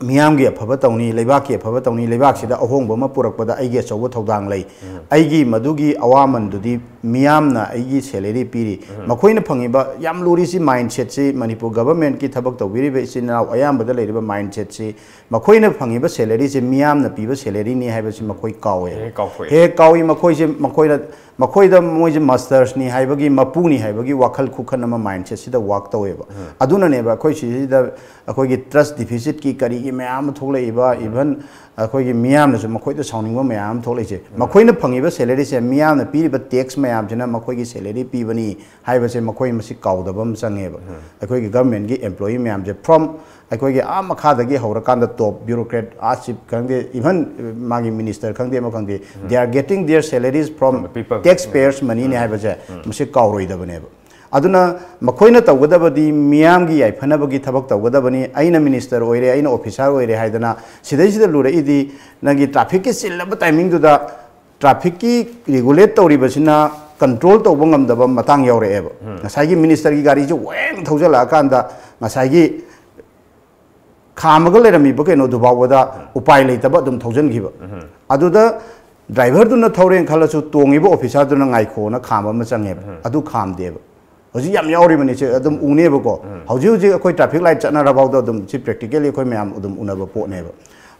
ꯃꯤꯌꯥꯝꯒꯤ ꯑꯐꯕ ꯇꯧꯅꯤ, ꯂꯩꯕꯥꯛꯀꯤ ꯑꯐꯕ ꯇꯧꯅꯤ, ꯂꯩꯕꯥꯛꯁꯤꯗ ꯑꯍꯣꯡꯕ ꯑꯃ ꯄꯨꯔꯛꯄꯗ ꯑꯩꯒꯤ ꯑꯆꯧꯕ ꯊꯧꯗꯥꯡ ꯂꯩ, ꯑꯩꯒꯤ ꯃꯗꯨꯒꯤ ꯑꯋꯥꯃꯟꯗꯨꯗꯤ ꯃꯤꯌꯥꯝꯅ ꯑꯩꯒꯤ salary ꯄꯤꯔꯤ, ꯃꯈꯣꯏꯅ ꯐꯪꯉꯤꯕ, ꯌꯥꯝ ꯂꯨꯔꯤꯁꯤ mindsetꯁꯤ, ꯃꯅꯤꯄꯨꯔ governmentꯀꯤ ꯊꯕꯛ ꯇꯧꯕꯤꯔꯤꯕ ꯏꯆꯤꯟ ꯏꯅꯥꯎ ꯑꯌꯥꯝꯕꯗ ꯂꯩꯔꯤꯕ mindsetꯁꯤ, ꯃꯈꯣꯏꯅ ꯐꯪꯉꯤꯕ salaryꯁꯦ ꯃꯤꯌꯥꯝꯅ ꯄꯤꯕ salaryꯅꯤ ꯍꯥꯏꯕꯁꯤ ꯃꯈꯣꯏ ꯀꯥꯎꯋꯦ꯫ ꯍꯦꯛ ꯀꯥꯎꯊꯣꯛꯑꯦ꯫ ꯍꯦꯛ ꯀꯥꯎꯏ꯫ ꯃꯈꯣꯏꯁꯦ, ꯃꯈꯣꯏꯅ, ꯃꯈꯣꯏꯗ ꯃꯣꯏꯁꯦ mastersꯅꯤ ꯍꯥꯏꯕꯒꯤ, ꯃꯄꯨꯅꯤ ꯍꯥꯏꯕꯒꯤ ꯋꯥꯈꯜ ꯈꯨꯈꯟ ꯑꯃ mindsetꯁꯤꯗ work ꯇꯧꯋꯦꯕ꯫ ꯑꯗꯨꯅꯅꯦꯕ ꯑꯩꯈꯣꯏ ꯁꯤꯁꯤꯗ ꯑꯩꯈꯣꯏꯒꯤ trust deficitꯀꯤ ꯀꯔꯤꯒꯤ ꯃꯌꯥꯝ ꯑꯃ ꯊꯣꯛꯂꯛꯏꯕ, even ꯑꯩꯈꯣꯏꯒꯤ ꯃꯤꯌꯥꯝꯅꯁꯨ ꯃꯈꯣꯏꯗ ꯁꯥꯎꯅꯤꯡꯕ ꯃꯌꯥꯝ ꯑꯃ ꯊꯣꯛꯂꯛꯏꯁꯦ꯫ ꯃꯈꯣꯏꯅ ꯐꯪꯉꯤꯕ salaryꯁꯦ, ꯃꯤꯌꯥꯝꯅ ꯄꯤꯔꯤꯕ tax ꯃꯌꯥꯝꯁꯤꯅ ꯃꯈꯣꯏꯒꯤ salary ꯄꯤꯕꯅꯤ ꯍꯥꯏꯕꯁꯦ ꯃꯈꯣꯏ ꯃꯁꯤ ꯀꯥꯎꯗꯕ ꯑꯃ ꯆꯪꯉꯦꯕ꯫ ꯑꯩꯈꯣꯏꯒꯤ governmentꯀꯤ employee ꯃꯌꯥꯝꯁꯦ, from ꯑꯩꯈꯣꯏꯒꯤ ꯑꯥ ꯃꯈꯥꯗꯒꯤ ꯍꯧꯔꯀꯥꯟꯗ top bureaucrat, ꯑꯥ chief ꯈꯪꯗꯦ, even ꯃꯥꯒꯤ minister ꯈꯪꯗꯦ, ꯑꯃ ꯈꯪꯗꯦ, they are getting their salaries from From the people. Tax payers moneyꯅꯤ ꯍꯥꯏꯕꯁꯦ ꯃꯁꯤ ꯀꯥꯎꯔꯣꯏꯗꯕꯅꯦꯕ꯫ ꯑꯗꯨꯅ ꯃꯈꯣꯏꯅ ꯇꯧꯒꯗꯕꯗꯤ ꯃꯤꯌꯥꯝꯒꯤ ꯌꯥꯏꯐꯅꯕꯒꯤ ꯊꯕꯛ ꯇꯧꯒꯗꯕꯅꯤ꯫ ꯑꯩꯅ minister ꯑꯣꯏꯔꯦ, ꯑꯩꯅ officer ꯑꯣꯏꯔꯦ ꯍꯥꯏꯗꯅ ꯁꯤꯗꯩꯁꯤꯗ ꯂꯨꯔꯛꯏꯗꯤ, ꯅꯪꯒꯤ trafficꯀꯤ ꯆꯤꯜꯂꯕ timingꯗꯨꯗ trafficꯀꯤ regulate ꯇꯧꯔꯤꯕꯁꯤꯅ control ꯇꯧꯕ ꯉꯝꯗꯕ ꯃꯇꯥꯡ ꯌꯥꯎꯔꯛꯑꯦꯕ꯫ ꯉꯁꯥꯏꯒꯤ ministerꯒꯤ ꯒꯥꯔꯤꯁꯦ ꯋꯦꯡ ꯊꯧꯖꯜꯂꯛꯑꯀꯥꯟꯗ ꯉꯁꯥꯏꯒꯤ ꯈꯥꯝꯃꯒ ꯂꯩꯔꯝꯃꯤꯕ ꯀꯩꯅꯣꯗꯨ ꯐꯥꯎꯕꯗ ꯎꯄꯥꯏ ꯂꯩꯇꯕ ꯑꯗꯨꯝ ꯊꯧꯖꯤꯟꯈꯤꯕ꯫ ꯑꯗꯨꯗ driverꯗꯨꯅ ꯊꯧꯔꯦꯅ ꯈꯜꯂꯁꯨ, ꯇꯣꯡꯉꯤꯕ officerꯗꯨꯅ ꯉꯥꯏꯈꯣꯅ ꯈꯥꯝꯕ ꯑꯃ ꯆꯪꯉꯦꯕ꯫ ꯑꯗꯨ ꯈꯥꯝꯗꯦꯕ꯫ ꯍꯧꯖꯤꯛ ꯌꯥꯝ ꯌꯥꯎꯔꯤꯕꯅꯤ, ꯁꯦ ꯑꯗꯨꯝ ꯎꯅꯦꯕꯀꯣ꯫ ꯍꯧꯖꯤꯛ ꯍꯧꯖꯤꯛ ꯑꯩꯈꯣꯏ traffic light ꯆꯠꯅꯔꯐꯥꯎꯗ ꯑꯗꯨꯝ ꯁꯤ practically ꯑꯩꯈꯣꯏ ꯃꯌꯥꯝ ꯑꯗꯨꯝ ꯎꯅꯕ ꯄꯣꯠꯅꯦꯕ꯫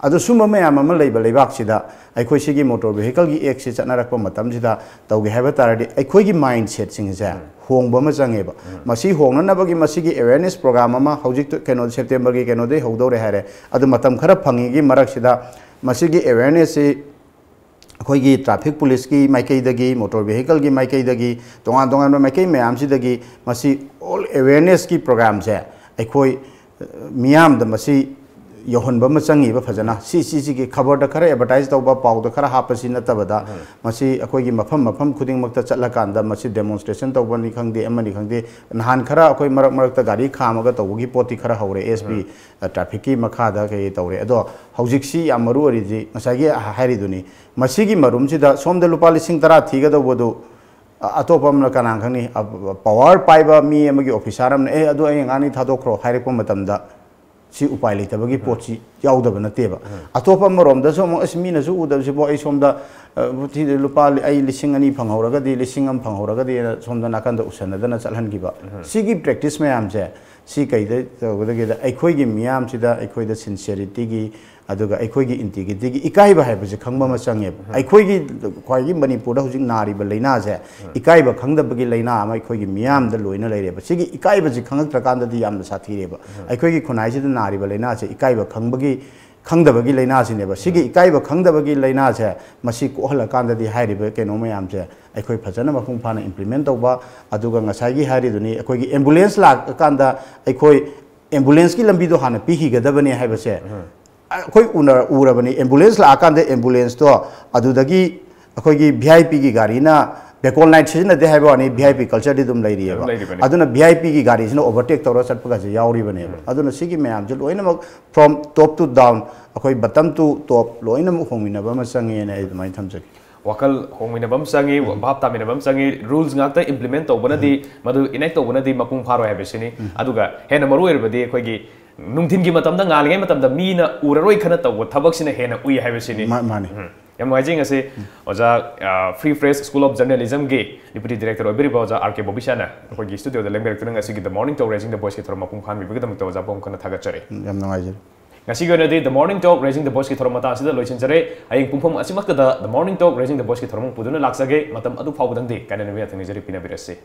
ꯑꯗꯣ ꯁꯨꯝꯕ ꯃꯌꯥꯝ ꯑꯃ ꯂꯩꯕ ꯂꯩꯕꯥꯛꯁꯤꯗ ꯑꯩꯈꯣꯏ ꯁꯤꯒꯤ motor vehicleꯒꯤ actꯁꯤ ꯆꯠꯅꯔꯛꯄ ꯃꯇꯝꯁꯤꯗ ꯇꯧꯒꯦ ꯍꯥꯏꯕ ꯇꯥꯔꯗꯤ ꯑꯩꯈꯣꯏꯒꯤ mindsetꯁꯤꯡꯁꯦ ꯍꯣꯡꯕ ꯑꯃ ꯆꯪꯉꯦꯕ꯫ ꯃꯁꯤ ꯍꯣꯡꯅꯅꯕꯒꯤ ꯃꯁꯤꯒꯤ awareness program ꯑꯃ ꯍꯧꯖꯤꯛ ꯀꯩꯅꯣ Septemberꯒꯤ ꯀꯩꯅꯣꯗꯒꯤ ꯍꯧꯗꯧꯔꯦ ꯍꯥꯏꯔꯦ꯫ ꯑꯗꯨ ꯃꯇꯝ ꯈꯔ ꯐꯪꯉꯤꯒꯤ ꯃꯔꯛꯁꯤꯗ ꯃꯁꯤꯒꯤ awarenessꯁꯤ ꯑꯩꯈꯣꯏꯒꯤ traffic policeꯀꯤ ꯃꯥꯏꯀꯩꯗꯒꯤ, motor vehicleꯒꯤ ꯃꯥꯏꯀꯩꯗꯒꯤ, ꯇꯣꯉꯥꯟ ꯇꯣꯉꯥꯟꯕ ꯃꯥꯏꯀꯩ ꯃꯌꯥꯝꯁꯤꯗꯒꯤ ꯃꯁꯤ all awarenessꯀꯤ programꯁꯦ ꯑꯩꯈꯣꯏ, ꯑ, ꯃꯤꯌꯥꯝꯗ ꯃꯁꯤ ꯌꯧꯍꯟꯕ ꯑꯃ ꯆꯪꯉꯤꯕ ꯐꯖꯅ꯫ ꯁꯤ, ꯁꯤ, ꯁꯤꯒꯤ ꯈꯕꯔꯗ ꯈꯔ advertise ꯇꯧꯕ, ꯄꯥꯎꯗ ꯈꯔ ꯍꯥꯞꯄꯁꯤ ꯅꯠꯇꯕꯗ, ꯃꯁꯤ ꯑꯩꯈꯣꯏꯒꯤ ꯃꯐꯝ, ꯃꯐꯝ ꯈꯨꯗꯤꯡꯃꯛꯇ ꯆꯠꯂꯀꯥꯟꯗ ꯃꯁꯤ demonstration ꯇꯧꯕꯅꯤ ꯈꯪꯗꯦ, ꯑꯃꯅꯤ ꯈꯪꯗꯦ, ꯅꯍꯥꯟ ꯈꯔ ꯑꯩꯈꯣꯏ ꯃꯔꯛ ꯃꯔꯛꯇ ꯒꯥꯔꯤ ꯈꯥꯝꯃꯒ ꯇꯧꯕꯒꯤ ꯄꯣꯠꯇꯤ ꯈꯔ ꯍꯧꯔꯦ, S P, ꯑ, trafficꯀꯤ ꯃꯈꯥꯗ ꯀꯩ ꯇꯧꯔꯦ꯫ ꯑꯗꯣ ꯍꯧꯖꯤꯛꯁꯤ ꯌꯥꯝ ꯃꯔꯨ ꯑꯣꯏꯔꯤꯁꯤ ꯉꯁꯥꯏꯒꯤ ꯍꯥꯏꯔꯤꯗꯨꯅꯤ, ꯃꯁꯤꯒꯤ ꯃꯔꯨꯝꯁꯤꯗ ꯁꯣꯝꯗ ꯂꯨꯄꯥ ꯂꯤꯁꯤꯡ ꯇꯔꯥ ꯊꯤꯒꯗꯧꯕꯗꯨ, ꯑ-, ꯑꯇꯣꯞꯄ ꯑꯃꯅ ꯀꯅꯥ ꯈꯪꯅꯤ, ꯑ, power ꯄꯥꯏꯕ ꯃꯤ ꯑꯃꯒꯤ officer ꯑꯃꯅ, "ꯑꯦ, ꯑꯗꯨ ꯑꯩ ꯑꯉꯥꯡꯅꯤ ꯊꯥꯗꯣꯛꯈ꯭ꯔꯣ" ꯍꯥꯏꯔꯛꯄ ꯃꯇꯝꯗ, ꯁꯤ ꯎꯄꯥꯏ ꯂꯩꯇꯕꯒꯤ ꯄꯣꯠꯁꯤ ꯌꯥꯎꯗꯕ ꯅꯠꯇꯦꯕ꯫ ꯑꯇꯣꯞꯄ ꯑꯃꯔꯣꯝꯗꯁꯨ ꯑꯃꯨꯛ, "ꯑꯁ, ꯃꯤꯅꯁꯨ ꯎꯗꯕꯁꯤꯕꯨ ꯑꯩ ꯁꯣꯝꯗ, ꯑ, ꯊꯤ-, ꯂꯨꯄꯥ ꯂꯤ-, ꯑꯩ ꯂꯤꯁꯤꯡ ꯑꯅꯤ ꯐꯪꯍꯧꯔꯒꯗꯤ, ꯂꯤꯁꯤꯡ ꯑꯃ ꯐꯪꯍꯧꯔꯒꯗꯤꯅ" ꯁꯣꯝꯗ ꯅꯥꯀꯟꯗ ꯎꯁꯟꯅꯗꯅ ꯆꯠꯍꯟꯈꯤꯕ꯫ ꯁꯤꯒꯤ practice ꯃꯌꯥꯝꯁꯦ, ꯁꯤ ꯀꯩꯗ ꯇꯧꯒꯗꯒꯦꯗ, ꯑꯩꯈꯣꯏꯒꯤ ꯃꯤꯌꯥꯝꯁꯤꯗ ꯑꯩꯈꯣꯏꯗ sincerity ꯒꯤ, ꯑꯗꯨꯒ ꯑꯩꯈꯣꯏꯒꯤ integrity ꯒꯤ ꯏꯀꯥꯏꯕ ꯍꯥꯏꯕꯁꯦ ꯈꯪꯕ ꯑꯃ ꯆꯪꯉꯦꯕ꯫ ꯑꯩꯈꯣꯏꯒꯤ ꯈ꯭ꯋꯥꯏꯒꯤ ꯃꯅꯤꯄꯨꯔꯗ ꯍꯧꯖꯤꯛ ꯅꯥꯔꯤꯕ ꯂꯥꯏꯅꯥꯁꯦ ꯏꯀꯥꯏꯕ ꯈꯪꯗꯕꯒꯤ ꯂꯥꯏꯅꯥ ꯑꯃ ꯑꯩꯈꯣꯏꯒꯤ ꯃꯤꯌꯥꯝꯗ ꯂꯣꯏꯅ ꯂꯩꯔꯦꯕ꯫ ꯁꯤꯒꯤ ꯏꯀꯥꯏꯕꯁꯤ ꯈꯪꯉꯛꯇ꯭ꯔꯀꯥꯟꯗꯗꯤ ꯌꯥꯝꯅ ꯁꯥꯊꯤꯔꯦꯕ꯫ ꯑꯩꯈꯣꯏꯒꯤ ꯈꯨꯟꯅꯥꯏꯁꯤꯗ ꯅꯥꯔꯤꯕ ꯂꯥꯏꯅꯥꯁꯦ ꯏꯀꯥꯏꯕ ꯈꯪꯕꯒꯤ, ꯈꯪꯗꯕꯒꯤ ꯂꯥꯏꯅꯥꯁꯤꯅꯦꯕ꯫ ꯁꯤꯒꯤ ꯏꯀꯥꯏꯕ ꯈꯪꯗꯕꯒꯤ ꯂꯥꯏꯅꯥꯁꯦ, ꯃꯁꯤ ꯀꯣꯛꯍꯜꯂꯀꯥꯟꯗꯗꯤ ꯍꯥꯏꯔꯤꯕ ꯀꯩꯅꯣ ꯃꯌꯥꯝꯁꯦ ꯑꯩꯈꯣꯏ ꯐꯖꯅ ꯃꯄꯨꯡ ꯐꯥꯅ implement ꯇꯧꯕ, ꯑꯗꯨꯒ ꯉꯁꯥꯏꯒꯤ ꯍꯥꯏꯔꯤꯗꯨꯅꯤ, ꯑꯩꯈꯣꯏꯒꯤ ambulance ꯂꯥꯛꯑꯀꯥꯟꯗ ꯑꯩꯈꯣꯏ ambulance ꯀꯤ ꯂꯝꯕꯤꯗꯣ ꯍꯥꯟꯅ ꯄꯤꯈꯤꯒꯗꯕꯅꯤ ꯍꯥꯏꯕꯁꯦ ꯑꯩꯈꯣꯏ ꯎꯅ-, ꯎꯔꯕꯅꯤ꯫ Ambulance ꯂꯥꯛꯑꯀꯥꯟꯗ ambulance ꯇꯣ ꯑꯗꯨꯗꯒꯤ ꯑꯩꯈꯣꯏꯒꯤ V I P ꯒꯤ ꯒꯥꯔꯤꯅ ꯕꯦꯀꯣꯟ ꯂꯥꯏꯟ ꯁꯤꯖꯤꯟꯅꯗꯦ ꯍꯥꯏꯕ ꯋꯥꯅꯤ, V I P culture ꯗꯤ ꯑꯗꯨꯝ ꯂꯩꯔꯤꯑꯕ꯫ ꯑꯗꯨꯝ ꯂꯩꯔꯤꯕꯅꯤ꯫ ꯑꯗꯨꯅ V I P ꯒꯤ ꯒꯥꯔꯤꯁꯤꯅ overtake ꯇꯧꯔꯒ ꯆꯠꯄꯒꯁꯦ ꯌꯥꯎꯔꯤꯕꯅꯦꯕ꯫ ꯑꯗꯨꯅ ꯁꯤꯒꯤ ꯃꯌꯥꯝꯁꯦ ꯂꯣꯏꯅꯃꯛ from top to down, ꯑꯩꯈꯣꯏ bottom to top ꯂꯣꯏꯅꯃꯛ ꯍꯣꯡꯃꯤꯟꯅꯕ ꯑꯃ ꯆꯪꯉꯦꯅ ꯑꯩ ꯑꯗꯨꯃꯥꯏꯅ ꯊꯝꯖꯒꯦ꯫ ꯋꯥꯈꯜ ꯍꯣꯡꯃꯤꯟꯅꯕ ꯑꯃ ꯆꯪꯉꯤ, ꯚꯥꯞ ꯇꯥꯃꯤꯟꯅꯕ ꯑꯃ ꯆꯪꯉꯤ, rules ꯉꯥꯛꯇ implement ꯇꯧꯕꯅꯗꯤ, ꯃꯗꯨ enact ꯇꯧꯕꯅꯗꯤ ꯃꯄꯨꯡ ꯐꯥꯔꯣꯏ ꯍꯥꯏꯕꯁꯤꯅꯤ꯫ ꯑꯗꯨꯒ ꯍꯦꯟꯅ ꯃꯔꯨ ꯑꯣꯏꯔꯕꯗꯤ ꯑꯩꯈꯣꯏꯒꯤ ꯅꯨꯡꯊꯤꯟꯒꯤ ꯃꯇꯝꯗ, ꯉꯥꯜꯂꯤꯉꯩ ꯃꯇꯝꯗ ꯃꯤꯅ ꯎꯔꯔꯣꯏ ꯈꯟꯅ ꯇꯧꯕ ꯊꯕꯛꯁꯤꯅ ꯍꯦꯟꯅ ꯎꯏ ꯍꯥꯏꯕꯁꯤꯅꯤ꯫ ꯃꯥ-, ꯃꯥꯅꯤ꯫ ꯎꯝ꯫ ꯌꯥꯝ ꯅꯨꯡꯉꯥꯏꯖꯩ ꯉꯁꯤ ꯑꯣꯖꯥ, ꯑ, Free Press School of Journalism ꯒꯤ Deputy Director ꯑꯣꯏꯕꯤꯔꯤꯕ ꯑꯣꯖꯥ R K ꯕꯣꯕꯤꯁꯥꯅ ꯑꯩꯈꯣꯏꯒꯤ studio ꯗ ꯂꯦꯡꯕꯤꯔꯛꯇꯨꯅ ꯉꯁꯤꯒꯤ The Morning Talk Raising the Voice ꯀꯤ ꯊꯧꯔꯝ ꯃꯄꯨꯡ ꯐꯥꯍꯟꯕꯤꯕꯒꯤꯗꯃꯛꯇ ꯑꯣꯖꯥꯕꯨ ꯑꯃꯨꯛ ꯍꯟꯅ ꯊꯥꯒꯠꯆꯔꯤ꯫ ꯌꯥꯝ ꯅꯨꯡꯉꯥꯏꯖꯔꯦ꯫ ꯉꯁꯤꯒꯤ ꯑꯣꯏꯅꯗꯤ The Morning Talk Raising the Voice ꯀꯤ ꯊꯧꯔꯝ ꯃꯇꯥꯡ ꯑꯁꯤꯗ ꯂꯣꯏꯁꯤꯟꯖꯔꯦ꯫ ꯍꯌꯦꯡ ꯄꯨꯡꯐꯝ ꯑꯁꯤꯃꯛꯇꯗ The Morning Talk Raising the Voice ꯀꯤ ꯊꯧꯔꯝ ꯑꯃꯨꯛ ꯄꯨꯗꯨꯅ ꯂꯥꯛꯆꯒꯦ꯫ ꯃꯇꯝ ꯑꯗꯨ ꯐꯥꯎꯕꯗꯪꯗꯤ ꯀꯥꯏꯅꯅꯕ ꯌꯥꯊꯪ ꯅꯤꯖꯔꯤ, ꯄꯤꯅꯕꯤꯔꯁꯤ꯫